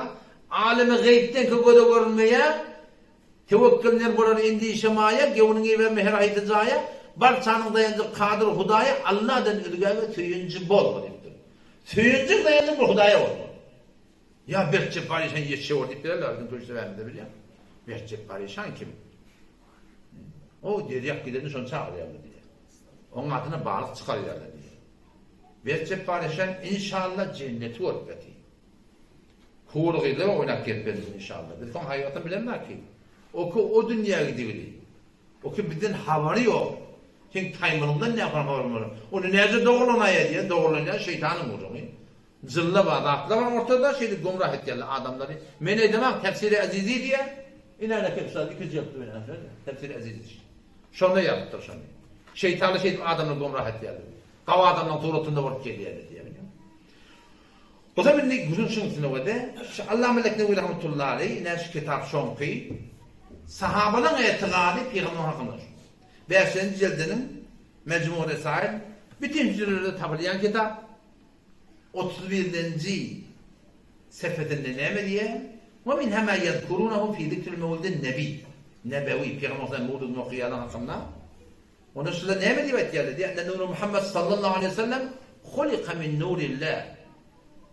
aleme gaýypdenki göze görünmeýär. Töwekgelden bolar endişe maýa, Göwnüňi iberme her haýsy jaýa, Barçanyň daýanjy Kadyr Hudaýa, Alladan özgäge söýünji bolma diýipdir. Söýünjiň daýanjy bir Hudaýa bolmaly. Ýa Berk Jepbar işan ýetişe bor diýip bilerler biziň tejribämizde bilýän. Berk Jepbar işan kim? O derýa gidende şony çagyrýarlar diýýär. Oň adyna balyk çykarýarlar diýýär. Berk Jepbar işan inşallah jenneti görüp ýatyr. Hur gyzlar oýnap gelip bersin inşallah. Biz soň haýbatyn bilemzok ki. Oki o dünýä gidigili. Oki bizden habary ýok. Seň taýmylyňdan näme habaryň bolar. Ony näce dogrulanaya diýen, dogrulanýan şeýtanyň gürrüňi. Jylla bar, zatlar bar ortada, şeýdip gümrah etýärler adamlary. Men aýdamok, Tefsiri Azizi diýýär. Ine ene kepsal iki jiltli bilen Tefsiri Azizi. Şonda ýazypdyr şony. Şeýtany şeýdip adamlary gümrah etýärler. Gawy adamlaryň suratynda bolup gelýärler diýýär. Ozam indi gürrüň şuň üstüne boldy. Şu Allama Leknewi rahmetullahi aleý ine şu kitap şoňky. Sahabalaň etigady pygamber hakynda şu. Bäşinji jildiniň Mejmu Resail bütin hüjrelerde tapylýan kitap. 31-nji sefesinde näme diýýär? Wa minha ma ýezkurunahu fi zikril mewlidin nebi. Nebewi pygamber sallallahu mewlidini okaýanlar hakynda Onda şular näme diýip aýtýarlar? Diýýär, Enne nuru Muhammed sallallahu aleýhi we sellem hulika min nurillah.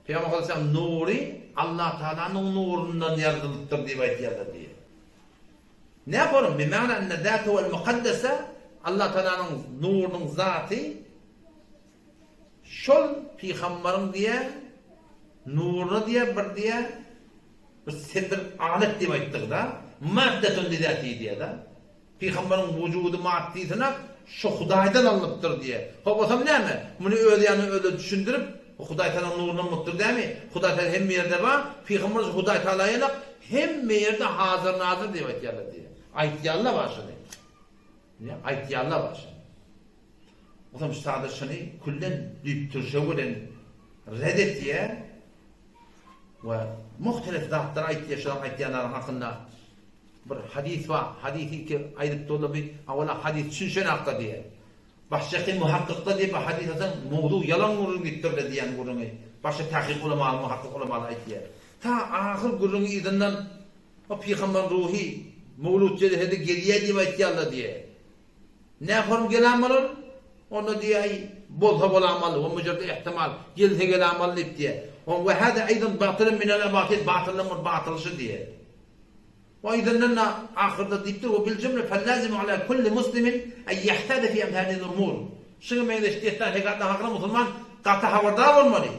Pygamber sallallahu aleýhi we sellem nury Allah Taalanyň nurundan ýaradylypdyr diýip aýtýarlar diýýär. Näme onuň? Bimana enne zatuhu el mukaddese Allah Taalanyň nurunyň zaty şol pygamberiň diýýär nuruna diýýär bir diýýär bir sen bir alet diýip aýtdygy-da maddetun li zatihi diýýär-de. Pygamberiň wujudy maddysyna şu Hudaýdan alnypdyr diýýär. Hop, osam näme? Muny öz ýanyna özleri düşündirip, bu Hudaý Tagalaň nurundan bolupdyr dämi? Hudaý Tagala hemme ýerde bar, pygamber şu Hudaý Tagala ýanak hemme ýerde hazyr-nazyr diýip aýtýarlar diýýär. Aýtýarlar bar şuny. Diýýär, aýtýarlar bar şuny. Osam şu sada şuny külden düýp-türşegi bilen red etýär we muhtelif zatlar aýtýar şolaryň aýtýanlarynyň hakynda. Bir hadys bar, hadysy iki aýdyp durlar bi, hawala hadys düşünşenakda diýýär. Başgaky muhakkykda diýip bir hadys alsaň mowzu ýalan gürrüň diýipdirler diýýän gürrüňi başga tahkyk ulamalar, muhakkak ulamalar aýtýar. Ta ahyr gürrüň yzyndan o pygambaryň ruhy mowlud jelesede gelýär diýip aýtýarlar diýýär. Nähorum gelan bolar? Onda diýýär, aý, bolsa bolamaly, we mujarrad ihtimal, gelse gelamaly diýip diýýär. Oň we hada aýdan batylun minel abatil, batyllaryň bir batylyşy diýýär. We yzyndan-da ahyrda diýipdir, We bil-jumle fel-lazimu ala kulli muslimin en ýehtada fi emsalil umur. Şuňa meňzeş dessan hekatlar hakynda musulman gaty habardar bolmaly.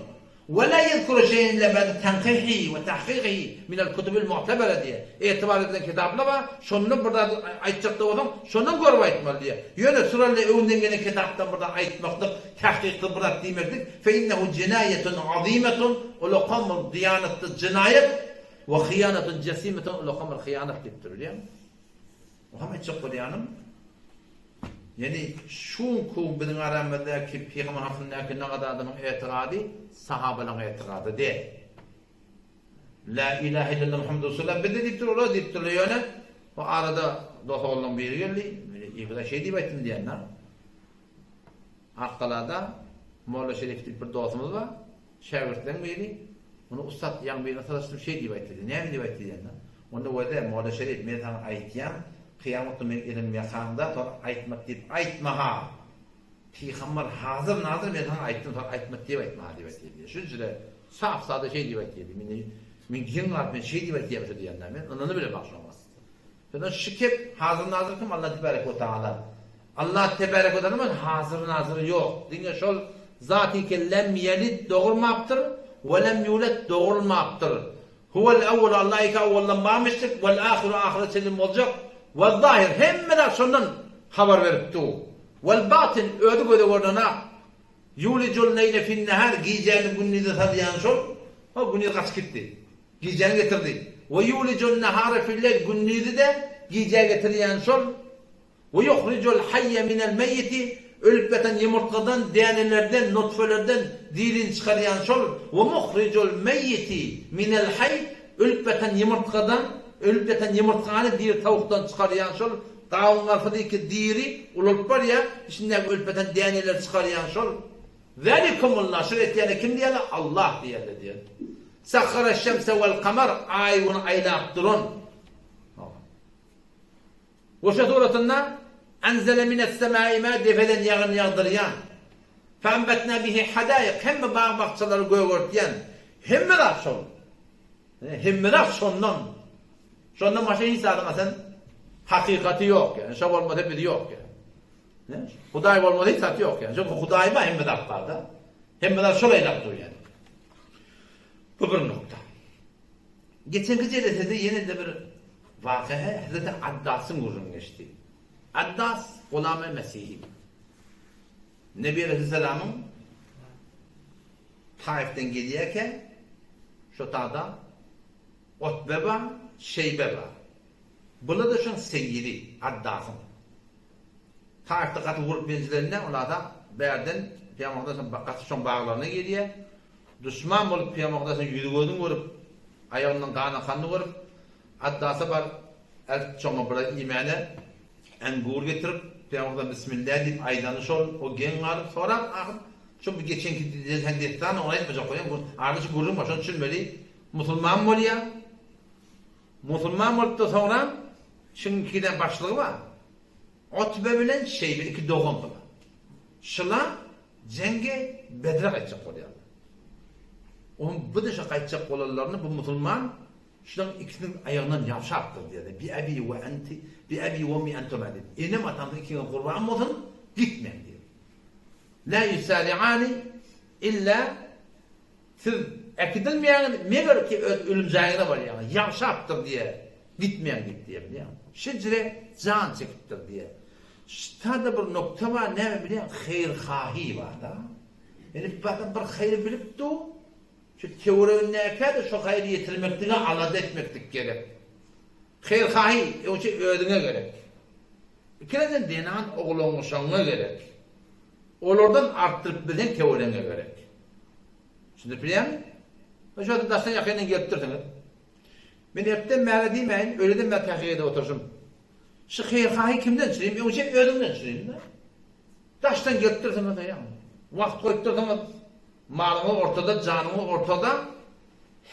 We la ýezkuru şeýen illa ba'de tenkihihi we tahkikihi minel kutubil mu'tebere diýýär. Etibar edilen kitaplar bar, şondan bir zat aýtjak-da bolsaň, şondan görüp aýtmaly diýýär. Ýöne suraly öňden gelen kitapdan bir zat aýtmaklyk, tahkiksyz bir zat diýmeklik, fe innehu jenaýetun azymetun, ulakan bir dyýanatsyz jenaýat, We hyýanatun jesimetun ulakam bir hyýanat diýipdir bilýäňmi? Oňam aýtjak bolýanym, ýani şuňku biziň aramyzdaky pygamber hakyndaky nagad adamyň etigady sahabalaryň etigady däl. La ilahe illallah Muhammedur Resulullah bizde diýipdir, olar diýipdirler ýöne bu arada dos oglunyň biri geldi, men ýa şeý diýip aýtdym diýende. Akgalada Molla Şerif diýip bir dostumyz bar. Şägirtleň biri, Muny ussat ýaňy birine sataşdym şeý diýip aýtdy diýdi. Näme diýip aýtdy diýende, Onda wede, Molla Şerif, men saňa aýtýan, kyýamatda meň elim ýakaňda, soň aýtmat diýip aýtma-ha! Pygamber hazyr-nazyr men saňa aýtdym, soň aýtmat diýip aýtma-ha diýip aýtdy diýdi. Şunça sap-sada şeý diýip aýtdy diýdi. Men men geň galyp men şeý diýip aýtýarmyşa diýende men ynanybilemok şoňa. Şonda şu kep hazyr-nazyr kim? Allah tebarek we taala. Allah tebarek we taala hazyr-nazyr ýok. Diňe şol. Zaty ki lem ýelid dogurmapdyr, we lem ýuled dogrulmapdyr. Huwel ewwelu Allah ýeke owwaldan barmyşdyk, wel ahyru ahyra çenli boljak, wel zahir hemme zat şondan habar berip dur. Wel batyn özi göze görnenak. Ýulijul leýle finnehar gijäni gündize salýan şol, ho gündiz gaçyp gitdi. Gijäni getirdi. We ýulijun nehare fil-leýl gündizi-de gijä getirýän şol, We ýuhrijul haýýe minel meýýiti, ölüp ýatan ýumurtgadan, dänelerden, nutfelerden dirini çykarýan şol, we muhrijul meýýiti minel haý, ölüp ýatan ýumurtgadan, ölüp ýatan ýumurtgany diri towukdan çykarýan şol, gawun-garpyzyky diri, ulalyp barýar, içindäki ölüp ýatan däneleri çykarýan şol. Zälikumullah, şuny etýäne kim diýerler? Allah diýerler diýer. Sahharaş-şemse wel-kamar, Aý-Güni aýlap duran. Goşa suratynda Enzele minessemai ma depeden ýagyn ýagdyrýan, Feanbetna bihi hadaik hemme bag-bakjalary gögertýän, hemme zat şol. Hemme zat şondan. Şondan başga hiç zadyň asan hakykaty ýok ýa. Şo bolmasa biz ýok ýa. Hudaý bolmasa hiç zat ýok ýa. Şo Hudaý bar hemme zat bar-da. Hemme zat şol aýlap durýar. Bu bir nokta. Geçenki jelesede ýene-de bir waka Hezreti Addasyň gürrüňi geçdi. Addas gulamy mesihi. Nebi aleýhissalamyň Taifden gelýärkä şo tada Otbe bar, Şeýbe bar. Bular-da şoň seýidi, Addasyň. Taifde gaty urup ýenjilende olar-da bärden Pygamberimiz gaty şoň baglaryna gelýär. Duşman bolup Pygamberimiziň ýüzi-gözüni görüp, aýagyndan gan akanyny görüp, Addasa baryp, ält şoňa biraz iýmäne engur getirip, Pygamberimiz Bismillah diýip aýdany şol, o geň galyp sorap, ahyr şu bu geçenki sen dessan ony aýtmajak bolýan, bu arada şu gürrüň bar, şony düşünmeli, musulman bolýar, musulman bolupda soňra şuň ikiden başlygy bar, Utbe bilen Şeýbe iki dogan bular. Şular Jeňge Bedre gaýtjak bolýarlar. Onuň bu dişe gaýtjak bolanlaryny bu musulman şularyň ikisiniň aýagyndan ýabşapdyr diýýärler. Bi abi we enti, bi abi we ummi entuma diýip. Enem atamsyz ikiňe gurban bolsun, gitmäň diýip. La ýusari'ani illa Siz äkidilmeýäňiz, meger ki öz ölüm jaýyňyza barýaňyz. Ýagşapdyr diýe, gitmäň diýip diýe bilýäňmi? Şejere jan çekipdir diýe. Ştada bir nokta bar, näme bilýäň, haýyr-hahy bar-da. Ýöne bir adam bir haýyry bilip dur, şu töweregindäkä-de şo haýyry ýetirmeklige alada etmeklik gerek. Haýyr-hahy öňçe özüňe gerek. Ikilenjen zenan oglan-uşagyňa gerek. Olardan artdyryp bilseň töweregiňe gerek. Düşündirip bilýäňmi? Şu wagt daşdan ýakyndan gelip dursuňyz. Men ertden bäri diýmäýin, öýleden bäri tähkik edip oturyşym. Şu haýyr-haýy kimden çüreyim? Öňçe özüňden çüreyim-de. Daşdan gelip dursuňyz aýaň. Wagt goýup dursuňyz. Malyňyz ortada, janyňyz ortada.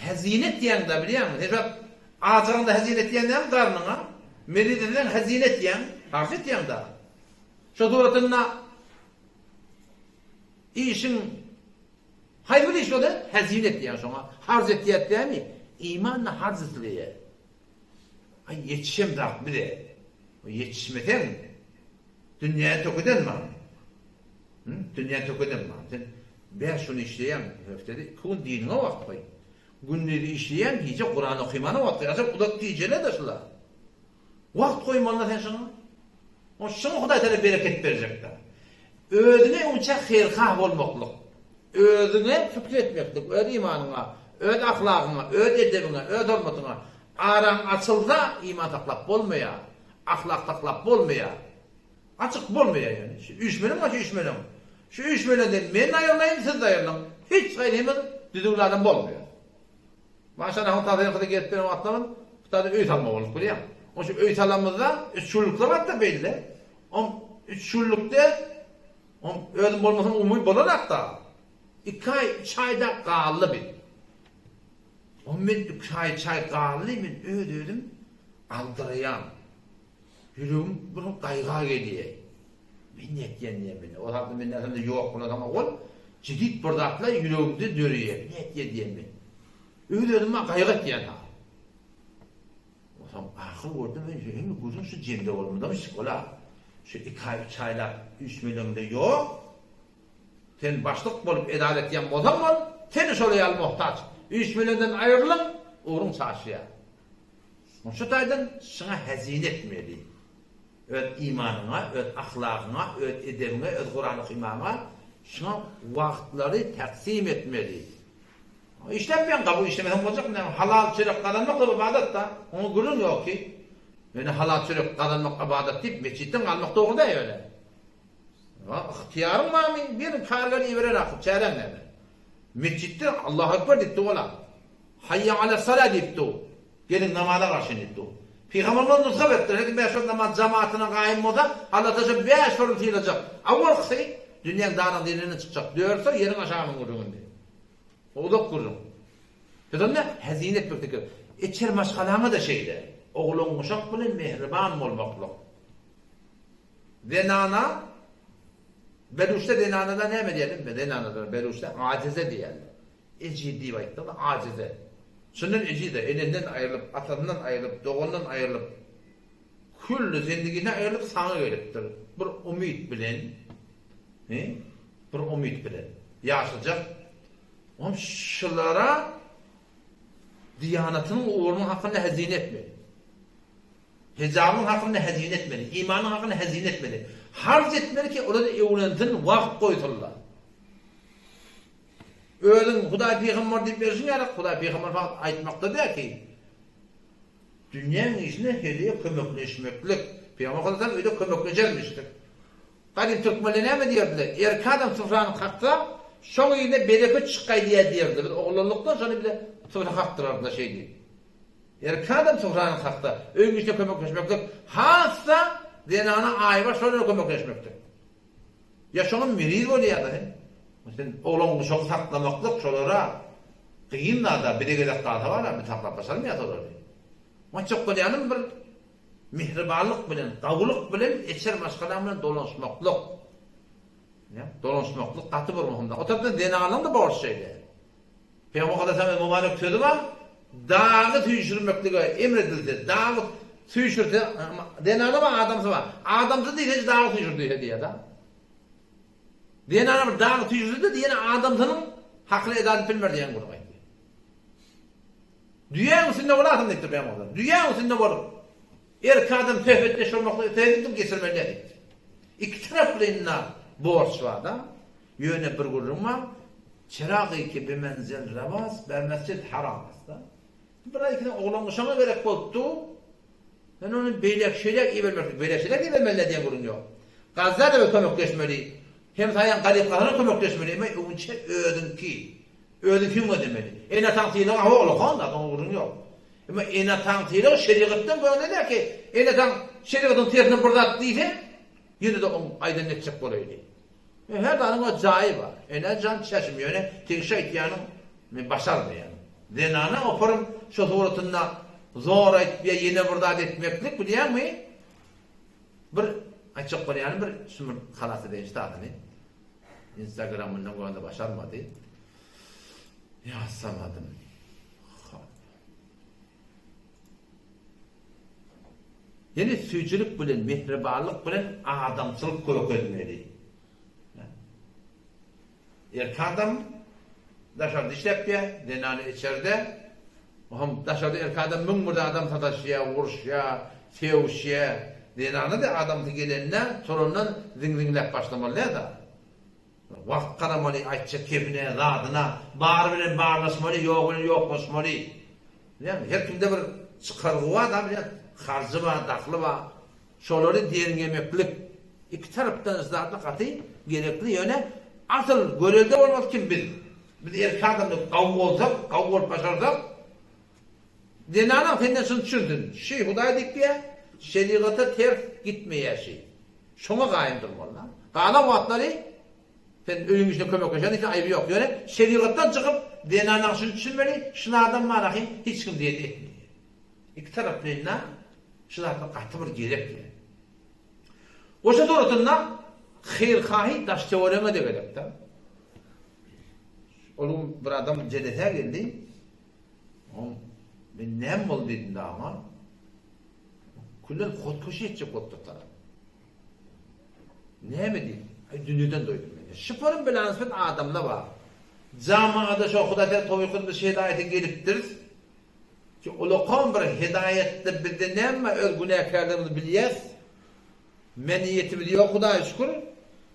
Hezine etýäň-de bilýäňmi? Sen şu wagt ajygyňda hezine etýän dämi garnyňa? Mezit etseň hezine etýäň, harç etýäň-de. Şo suratynda işiň haýsy bir iş bolsa hezine etýäň şoňa, harç etýäs dämi? Iman-da harç isleýär. Aý ýetişemzak bize. Ýetişmeseň dünýäni tökeden maňa. Hı? Dünýäni tökeden maňa. Sen 5 gün işleýäň, heftede 2 gün diniňe wagt goý. Gündiz işleýäň, gije Kuran okymana wagt goý. Ajap uzak gijeler-de şular. Wagt goýmalyda sen şoňa. O şoňa Hudaý Taala bereket berjekdir. Özüňe öňçä haýyrhah bolmaklyk, özüňe pikir etmeklik, öz imanyňa, öz ahlagyňa, öz edebiňe, öz hormatyňa araň açylsa iman saklap bolmaýar, ahlak saklap bolmaýar. Açyk bolmaýar ýöne. Şu üýşmeleň bar şu üýşmeleň. Şu üýşmeleňden men aýrylaýyn, siz aýrylyň. Hiç haýsymyz düzüwli adam bolmaýar. Maşgalaň tazyýakyda gelip beren wagtlarym bu taýda öý salma bolup bilýäň. Oň üçin öý salamyzda üç günlükler hatda belli. Oň üç günlükde oň özüm bolmasam umumy bolanakda. Iki aý, üç aýda galdy bi. Oň men iki aý, üç aý galdy, men öz-özüm aldyraýan. Ýüregim bir gaýga gelýär. Men nätýän diýýän men. O zatda men näsem-de ýok bolansoň ol jedit bir zatlar ýüregimde döreýär. Nätýän diýýän men. Öz-özüme gaýgy etýän ha. Onsoň ahyr gördüm men hemme gürrüň şu jemde bolmadam şkola. Şu iki aý, üç aýlap üýşmeleňde ýok. Sen başlyk bolup edara etýän bolsaň bol, seni şolar ýaly muhtaç üýşmeleňden aýrylyň, ugruň çaşýar. Muny şu taýdan şyňa hezine etmeli. Öz imanyňa, öz ahlagyňa, öz edebiňe, öz Kuran okymagyňa şuňa wagtlary taksim etmeli. Işläp ýaň, gabyk işlemeseň boljakmy näme? Halal çörek gazanmak da ybadat-da. Oňa gürrüň ýok ki. Ýöne halal çörek gazanmak ybadat diýip metjitden galmak dogry däl ýöne. Ygtyýaryň barmy? Beriň kargany iberen akyp çäräň näme? Metjitde Allahu Ekber diýip dur-la. Haýýa ala sala diýip dur. Geliň namaza garşy diýip dur. Pygamberimiz nusga beripdir, her kim bäş wagt namaz jamatyna gaýym bolsa, Allatagala şo bäş orun sylajak. Awalkysy, dünýäň darynyň derinden çykjak. Dörtsi, ýeriň aşagynyň gürrüňi. O uzak gürrüň. Biz onda hezine etmek gerek. Içer maşgalaňa-da şeýle. Oglan-uşak bilen mähriban bolmaklyk. Zenana, Beluşda zenanalar näme diýerler? Zenanalar beluşda ajize diýerler. Ejiz diýip aýtsaň-da ajize. Şundan ejiz-de, enenden aýrylyp, atasyndan aýrylyp, dogandan aýrylyp, külli zendigine aýrylyp saňa gelipdir. Bir umyt bilen, he, bir umyt bilen ýaşajak. Oňam şulara diýanatynyň ugrunyň hakynda hezine etmeli. Hijabyň hakynda hezine etmeli, imanyň hakynda hezine etmeli. Harç etmeli ki, olar öwrensin, wagt goýsunlar. Özüň Hudaý pygamber diýip berşiň ýaly, Hudaý pygamber fakat aýtmakda däl ki, dünýäň işine heleýe kömekleşmeklik. Pygamber sallallahu aleyhi ve sellem öýde kömekleşermişdik. Gadym türkmenler näme diýerdiler? Erkek adam syfrany kaksa, şoň yzyna bereket çykgaý diýer diýerdiler. Biz oglanlykdan şony bize syfra kakdyrardylar şeý diýip. Erkek adam syfrany kaksa, öýüň işine kömekleşmeklik, has-da zenana aýbaş şolara kömekleşmeklik. Ýa şoňa meriz bolýada sen. Sen oglan guşagy saklamaklyk şolara gyn zada bize gezek galsa bara biz saklap başarmaýas olary. Aýtjak bolýanym bir mihribanlyk bilen gawulyk bilen eçer maşgalaň bilen dolanşmaklyk. Ýa dolanşmaklyk gaty bir möhüm zat. O tarapdan zenanlaryň da borjy şeýle. Pygamber Mukaddesimiz mübarek sözi bar, Dagy süýşürmeklige emr edilse, dagy süýşürse, zenana bar, adamsy bar. Adamsy diýse, dagy süýşür diýse diýýär-de. Zenana bir dagy süýşürse-de, ýene adamsynyň hakyny eda edip bilmer diýen gürrüň aýtdy. Düýäň üstünde bolasyň diýipdir Pygamber. Düýäň üstünde bolup, erkek adam söhbetdeş bolmaklygy söhbetini geçirmeli diýipdir. Iki taraplaýyn-da borç bar-da. Ýöne bir gürrüň bar, Çeragy ki bi menzel rewaz, ber mesjid haram ast-da. Bir aý ikiden oglan guşaňa gerek bolupdy. Sen ony beýläk şeýläk ibermeklik, beýläk şeýläk ibermeli diýen gürrüň ýok. Gazza-da kömekleşmeli, hemsaýaň garyp-gasara kömekleşmeli, emma öňünçä özüňki, özüňkiňi ödemeli. Ene-ataň sylagy hawa ol onda, oňa gürrüň ýok. Emma ene-ataň sylagy şerigatdan görnenä ki, ene-ataň şerigatyň tersine bir zat diýse, ýene-de oň aýdanyny etjek bolaýly. Her zadyň öz jaýy bar. Ene jan çeşim ýöne seň şu aýtýanyň men başarmaýan. Zenana oparym şo suratynda zor aýtyp ýa ýene bir zat etmeklik bilýäňmi bir aýtjak bolýanym bir şu bir halas edeýin şu zadyny instagramyndan görende başarmady ýatsamadym. Hop. Ýene süýjülik bilen, mähribanlyk bilen adamçylyk görkezmeli. Erkek adam daşarda işläpýär, zenany içerde. Oňam daşarda erkek adam 1001 adam sataşýar, uruşýar, sögüşýär. Zenany-da adamsy gelende, turandan ziň-ziňläp başlamaly däl-de. Wagt garamaly, aýtjak kepine, zadyna, bary bilen barlaşmaly, ýogy bilen ýoklaşmaly. Bilýäňmi, her kimde bir çykalgy bar-da, bilýäň, harjy bar, dahly bar. Şolary derňemeklik iki tarapdan zatlar gaty gerekli, ýöne asyl görelde bolmaly kim biz. Biz erkek adamlar gawy bolsak, gawy bolup başarsak, zenanaň senden şuny düşünsin, şi Hudaý diýip diýýär, şerigata ters gitmeýär şi. Şoňa gaýym durmaly-da. Galan wagtlary sen öýüň işine kömekleşen diýseň aýby ýok. Ýöne şerigatdan çykyp zenanaň şuny düşünmeli, şuny adam bar ahym hiç kim diýeni etmeýär. Iki taraplaýyn-da şu zatlar gaty bir gerek diýýär. Goşa suratynda haýyr-haýy daş-töweregiňe-de gerek-de. Ol gün bir adam jelesä geldi. Oň men näme boldy diýdim-de aňa. Küllen hotkeşi etjek bolup durlar. Näme diýip? Aý dünýeden doýdum men. etmeli. Şu form bilansbet adamda bar. Jamagada şo Hudaý Tagala towfyk edip biz şu hedaýete gelipdiris. Ki ulakan bir hedaýatda bizde näme bar öz günäkärligimizi bilýäs. Meniýetimiz ýok Hudaýa şükür.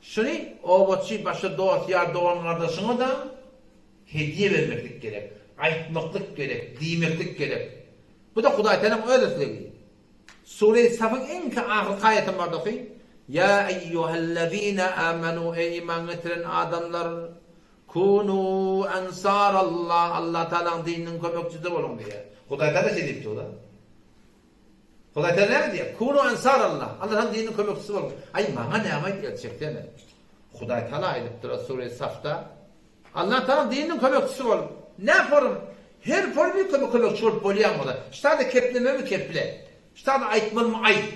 Şuny obaçy başga dost ýar dogan gardaşyňa-da hediýe bermeklik gerek. Aýtmaklyk gerek, diýmeklik gerek. Bu-da Hudaý Tagalaň öz islegi. Sure-i Safyň iňki ahyrky aýatam bardy oky, Ýa eýýuhellezine amenu eý iman getiren adamlar, kunu ensarallah Allah Tagalaň dininiň kömekçisi boluň diýýär. Hudaý Tagala şeý diýip dur-da. Hudaý Tagala näme diýýär? Kunu ensarallah Allah Tagalaň dininiň kömekçisi boluň. Aý maňa näme aýt el çeksene. Hudaý Tagala aýdyp dur Sure-i Safda. Allah Tagalaň dininiň kömekçisi bol. Nä forum? Her forum bir kömek kömekçi bolup bolýan bolsa. Ştada keplememi keple. Ştada aýtmalymy aýt.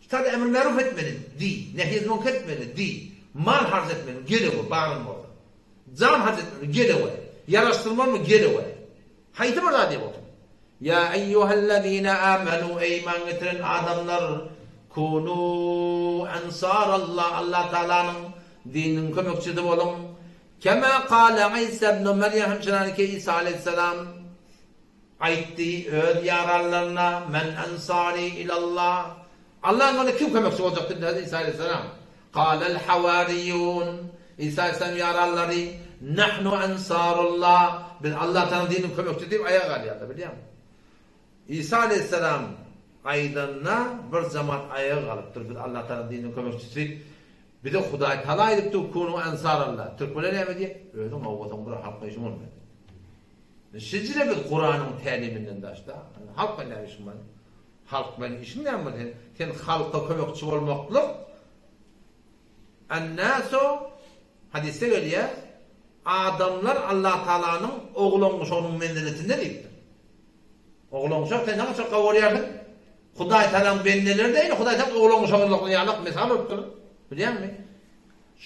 Ştada emr meruf etmeli diý. Nehi münker etmeli diý. Mal harç etmeli gelewe baryň bolsa. Jan harç etmeli gelewe. Ýaraşdyrmalymy gelewe. Haýsy bir zat diýip otur. Ýa eýýuhellezine amenu eý iman getiren adamlar kunu ensarallah Allah Tagalanyň dininiň kömekçisi boluň. Kema kale Isa ibn Merýem hem çynanki Isa aleýhissalam aýtdy öz ýaranlaryna men ensari ilallah Allaň ýolunda kim kömekçi boljak diýdi Hezreti Isa aleýhissalam. Kalel hawariýun, Isa aleýhissalam ýaranlary, Nahnu ensarullah, biz Allah Tagalaň dininiň kömekçisi diýip aýaga galýarlar, bilýäňmi? Isa aleýhissalam aýdanda bir jemaat aýaga galypdyr, biz Allah Tagalaň dininiň kömekçisi diýip, bize Hudaý Tagala aýdypdy, kunu ensarallah. Türkmenler näme diýýär? Özüň owasaň bir halk işiň bolmaýar. Şijire biz Kuranyň täliminden daşda. Halk bilen näme işiň bar? Halk bilen işiň näme boldy sen? Sen halka kömekçi bolmaklyk An-nasu hadysda gelýär, adamlar Allah Tagalanyň oglan-uşagynyň menziletinde diýipdir. Oglan-uşak sen näme üçin gowurýarsyň? Hudaý Tagalaň bendeleri däl, Hudaý Tagala oglan-uşagynyň ýalak mysal bolupdyr. Bilýäňmi?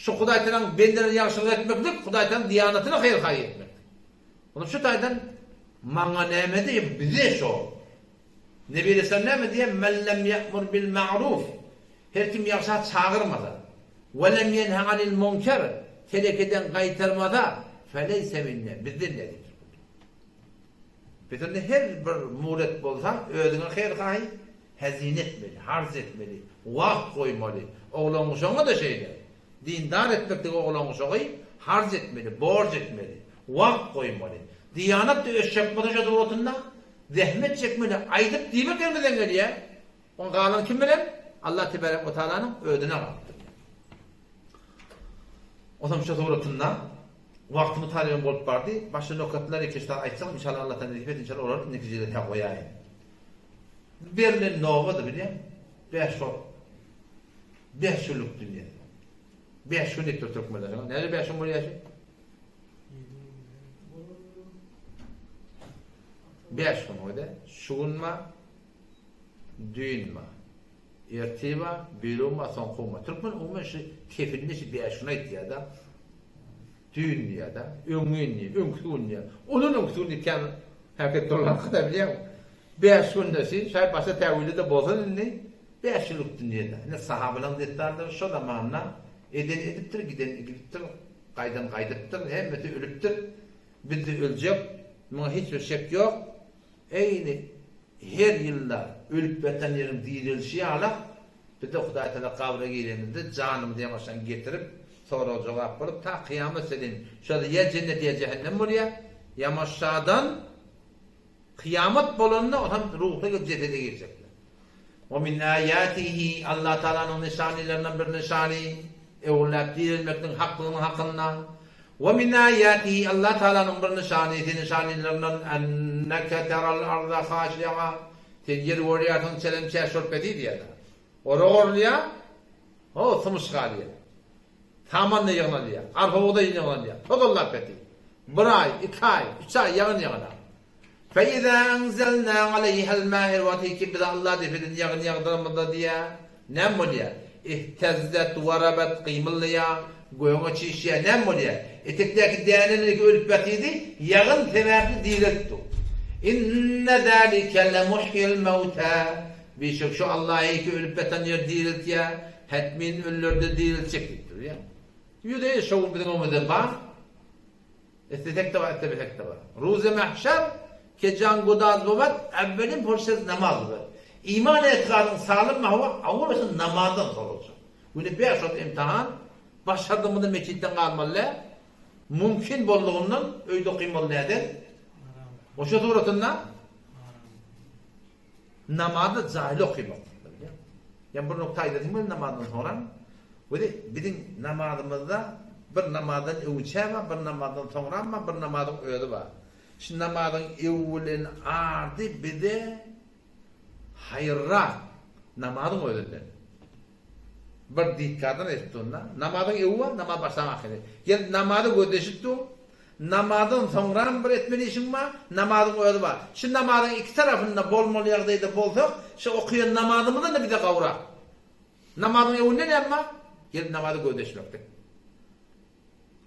Şu Hudaý Tagalaň bendelerine ýagşylyk etmeklik, Hudaý Tagalaň diýanatyna haýyr-haýy etmek. Onda şu taýdan maňa näme diýip bize şo Nebi Aleyhisselam näme diýýär? Men lem ýa'mur bil ma'ruf. Her kim ýagşa çagyrmasa, we lem ýenhe anil munker, telekeden gaýtarmasa, feleýse minne, bizden däl diýipdir. Biz onda her bir muret bolsa, özüňe haýyr-haýy hezine etmeli, harç etmeli, wagt goýmaly. Oglan-uşagyňa-da şeýle. Dindar etmeklige oglan-uşagy harç etmeli, borç etmeli, wagt goýmaly. Diýanat-da ösjek bolsa şo suratynda, Zähmet çekmeli aýdyp diýmek elimizden gelýär. Oň galany kim bilen? Allah tebarek we taalanyň özüne galypdyr. Onsoň şu suratynda wagtymy taryban bolup bardy. Başga nokatlar iki zat aýtsam inşallah Allah taala nesip etsin inşallah olary indiki jilde goýaýyn. Berlen nowada bilýän 5 wagt 5 günlük dünýä. 5 gün diýip türkmenler. Näme 5 gün bolýar? Bäş gün öde, şu gün bar, düýn bar, ertir bar, birigün bar, soňky gün bar. Türkmen umuman şu kepilini şu bäş gün aýtýar-da. Düýn diýýär-de, öňňin diýýär, öňküsi gün diýýär. Ondan öňküsi gün diýip kän hereket dolanarka-da bilýäňmi? Bäş günde şi, şaý başga täwili-de bolsun indi, bäş ýyllyk dünýede. Ine sahabalaryň dessanlary şo zamanda eden edipdir, giden gidipdir, gaýdan gaýdypdyr, hemmesi ölüpdir. Biz-de öljek, muňa hiç bir şek ýok. Eýni her ýylda ölüp ýatan ýeriň direlişi ýalak, biz-de Hudaý Tagala gabra girenimizde janymyzy ýaňaşdan getirip, sorag-jogap bolup, ta kyýamat çenli şol ýa jennet ýa jähennem bolýar. Ýamaşadan Kyýamat bolanda onam ruhly gelip jesede girjekler. Wa min aýatihi, Allah Tagalanyň nyşanylaryndan bir nyşany, öwrüläp direlmekligiň haklygynyň hakynda. Wa min aýatihi, Allah Tagalanyň bir nyşanysy, nyşanylaryndan, enneke teral arda haşi'a, sen ýeri görýärsiň çelem-çäş bolup ýatyr diýýär. Orak orulýar, ho, symyş galýar. Saman-da ýygnalýar, arpa-bugdaý ýygnalýar, tozanlap ýatyr. Bir aý, iki aý, üç aý ýagyn ýagynar. Fe-izâ enzelnâ aleýhel-mâ her wagty ki biz Allah depeden ýagyn ýagdyramyzda diýýär, näme bolýar? Ihtezzet we rabet gymyldaýar, göge çişýär, näme bolýar? Etekdäki däneler ki ölüp ýatydy, ýagyn sebäpli direltdi. Inne zâlike lemuhyil mewtâ Bişek şu Allahy ki ölüp ýatan ýeri direltýär, hetmin ölüleri-de direltjek diýipdir, bilýäňmi? 100 şo gün biziň öňümizde bar. Islesek-de bar, islemesek-de bar. Ruzy mahşer ke jan gudaz bowat, awwelin purşez namaz bowat. Iman etigadyň salym hawa awwal başda namazdan soraljak. Güne bäş wagt imtihan, başardygymyzda metjitden galmaly däl. Mümkin boldugyndan öýde okamaly näden? Oşa suratynda namazy jaýly okamak. Ýa bir nokta aýdasyň bilen namazdan soňra Weli biziň namazymyzda bir namazdan öwünçä bar, bir namazdan soňram bar, bir namazyň özi bar. Şu namazyň öwülen ady bize haýyrrak namazyň özünden. Bir dikkadan aýdyp durun-da. Namazyň öwi bar, namaz başlan ahyry. Gel namazy gözleşip dur. Namazdan soňram bir etmeli işiň bar, namazyň özi bar. Şu namazyň iki tarapynda bolmaly ýagdaýda bolsak, şu okaýan namazymyzdan-da bize gowrak. Namazyň öwünde näme bar? Gelip namazy gözleşmeklik.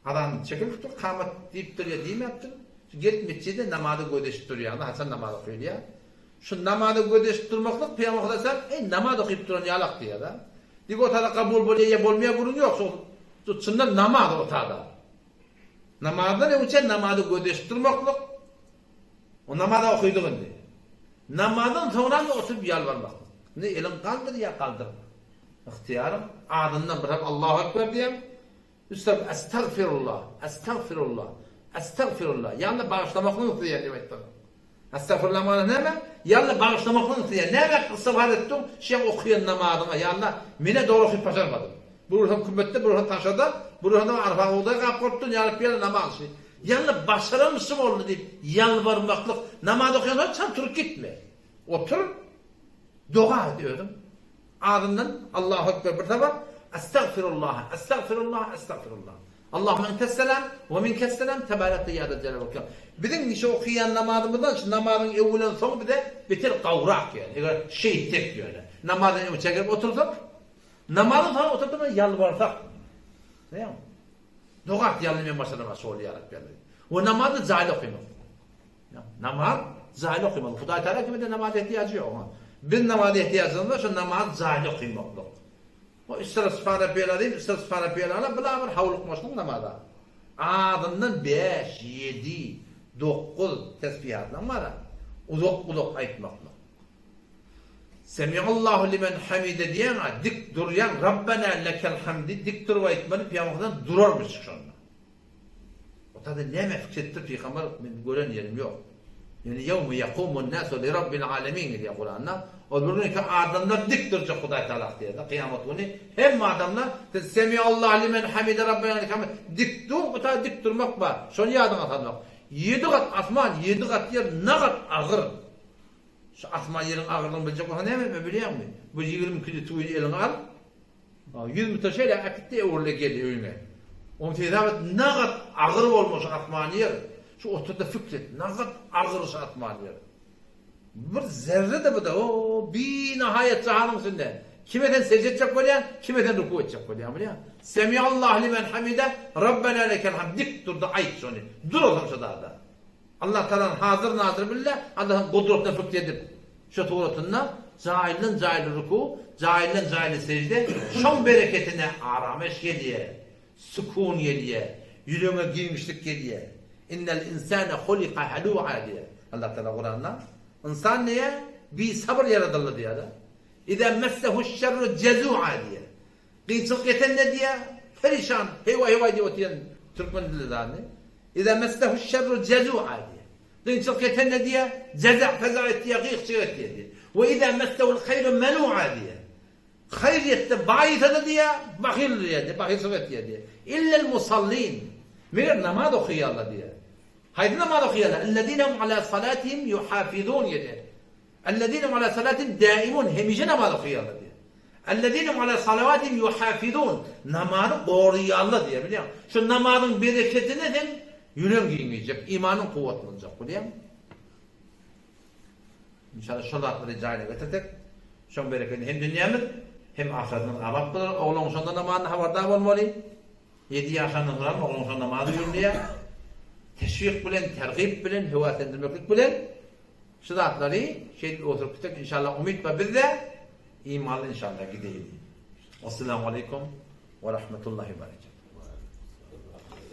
Azan çekilipdir, kamat diýipdir ýa diýmäpdir. Şu gelip metjide namazy gözleşip durýanda, haçan namaz okylýar? Şu namazy gözleşip durmaklyk Pygamber sallallahu Eý, namaz okyp duran ýalak diýýär-de. Diýip o tada kabul bolýar ýa bolmaýar gürrüň ýok. Şol çyndan namaz o tada. Namazdan öňçe namazy gözleşip durmaklyk. O namaza okydyk indi. Namazdan soňram oturyp ýalbarmaklyk. Indi eliň galdyr ýa galdyrma. Ygtyýaryň adyndan bir tarap Allahu Ekber diýýäň, üst tarap Estagfirullah, Estagfirullah, Estagfirullah. Ýa-da bagyşlamaklyk isleýän diýip aýtsaň. Estagfirullah manysy näme? Ýa-da bagyşlamaklyk isleýän. Näme istigfar etdiň? Şeň okaýan namazyňa, ýa-da menä dogry okyp başarmadym. Bir ursam kümmetde, bir ursam taşada, bir ursam arfa bugdaý gap bolupdyr, ýaryp ýere namaz şi. Ýa-da başaramyşym boldy diýip ýalbarmaklyk. Namaz okaýan soň çalt turup gitme. Otur, doga et özüň. Azyndan Allahu Ekber bir sapar, Estagfirullah, Estagfirullah, Estagfirullah. Allahümme entesselam we minkesselam tebarekte ýa zel jelal we ikram. Biziň şu okaýan namazymyzdan şu namazyň öwülen soňy bize beter gowrak ýöne. Eger şeýtsek ýöne. Namazdan öň çekip otursak, namazdan soň oturyp ýalbarsak. Näme? Doga et ýaly men başarama şol ýa Rabbi. We namazy jaýly okamak. Namaz jaýly okymaly. Hudaý Tagala kimede namaza ehtiýajy ýok. Biz namaza ehtiýajymyz bar, şo namazy jaýly okymaklyk. O üç tarap Subhan Rabbiyel Azim, üç tarap Subhan Rabbiyel Ala, bula bir howlukmaçlyk namaza. Azyndan bäş, ýedi, dokuz tesbihatlaň bar-a. Uzak-uzak aýtmaklyk. Semiallahu limen hamide diýeň-a, dik durýaň, Rabbena lekel hamdi dik durup aýtmaly, Pygamberimiz durarmyş şonda. Otada näme fikir etdi pygamber men gören ýerim ýok. Ýöne ýewme ýakumun nasu li rabbil alemin diýýär Kuranda. Ol bir gün ki adamlar dik durjak Hudaý Taala diýýär. Kyýamat güni hemme adamlar siz semiallahu limen hamide rabbena lekel hamd dik dur, bu taýda dik durmak bar. Şony ýadyňa salmak. Ýedi gat asman, ýedi gat ýer nagat agyr. Şu asman ýeriň agyrlygyny biljek bolsaň näme etmeli bilýäňmi? Bu 20 kilo tüwini eliňe al. Ýüz müte şeýle äkitdi öwrüle geldi öýüňe. Oň hesap et nagat agyr bolma şu asman ýer. Şu oturda fikr et nagat agyr şu asman ýer. Bir zerre de bu da o binahaýat jahanyň içinde. Kime sen sežde etjek bolýaň, kime sen ruku etjek bolýaň bilýäň. Semiallahu limen hamide Rabbena lekel hamd dik durda aýt şony. Dur otuň şu zada. Allah Tagalanyň hazyr nazyr bille Allahyň gudratyna fikr edip şu suratynda jaýlydan jaýly ruku, jaýlydan jaýly sejde şoň bereketine arameş gelýä, sukun gelýä, ýüregiňe giňişlik gelýä. Innel insane hulika halua diýýär Allah Tagala Kuranda. Ynsan diýýär bisabyr ýaradyldy diýýär-de. Iza messehuş şerru jezua diýýär. Kynçylyk ýetende diýýär, perişan, heý-waý-heý-waý diýip otyryn türkmen dilinde zady. Iza messehuş şerru jezua diýýär. Kynçylyk ýetende diýýär, jeza, feza et diýýär, gyk-çyk et diýýär diýýär. We iza messehul haýru menua diýýär. Haýyr ýetse, baýysa-da diýýär, bahyl diýýär diýýär, bahylçylyk et diýýär diýýär. Illel musallin. Meger namaz okaýarlar diýýär. Haýsy namaz okaýarlar? Ellezine hum ala salatihim yuhafizun diýýär. Ellezine hum ala salatihim daimun, hemişe namaz okaýarlar diýýär. Ellezine hum ala salavatihim yuhafizun, namazy goraýarlar diýýär, bilýäňmi? Şu namazyň bereketine seň ýüregiň giňeýjek, imanyň kuwwatlanjak, bilýäňmi? Inşallah şol zatlary jaýyna getirsek, şoň berekedine hem dünýämiz, hem ahyretimiz abat bolar. Ogluň şonda namazyna habardar bolmaly. Ýedi ýaşandan soňam ogluň şo namazy öwrenýär. Teşwik bilen, tergip bilen, höweslendirmeklik bilen Şu zatlary şeýdip oturyp gitsek inşallah umyt bar bizde imanly inşallah gideýli. Esselamu aleýkum we rahmetullahi we berekatuh.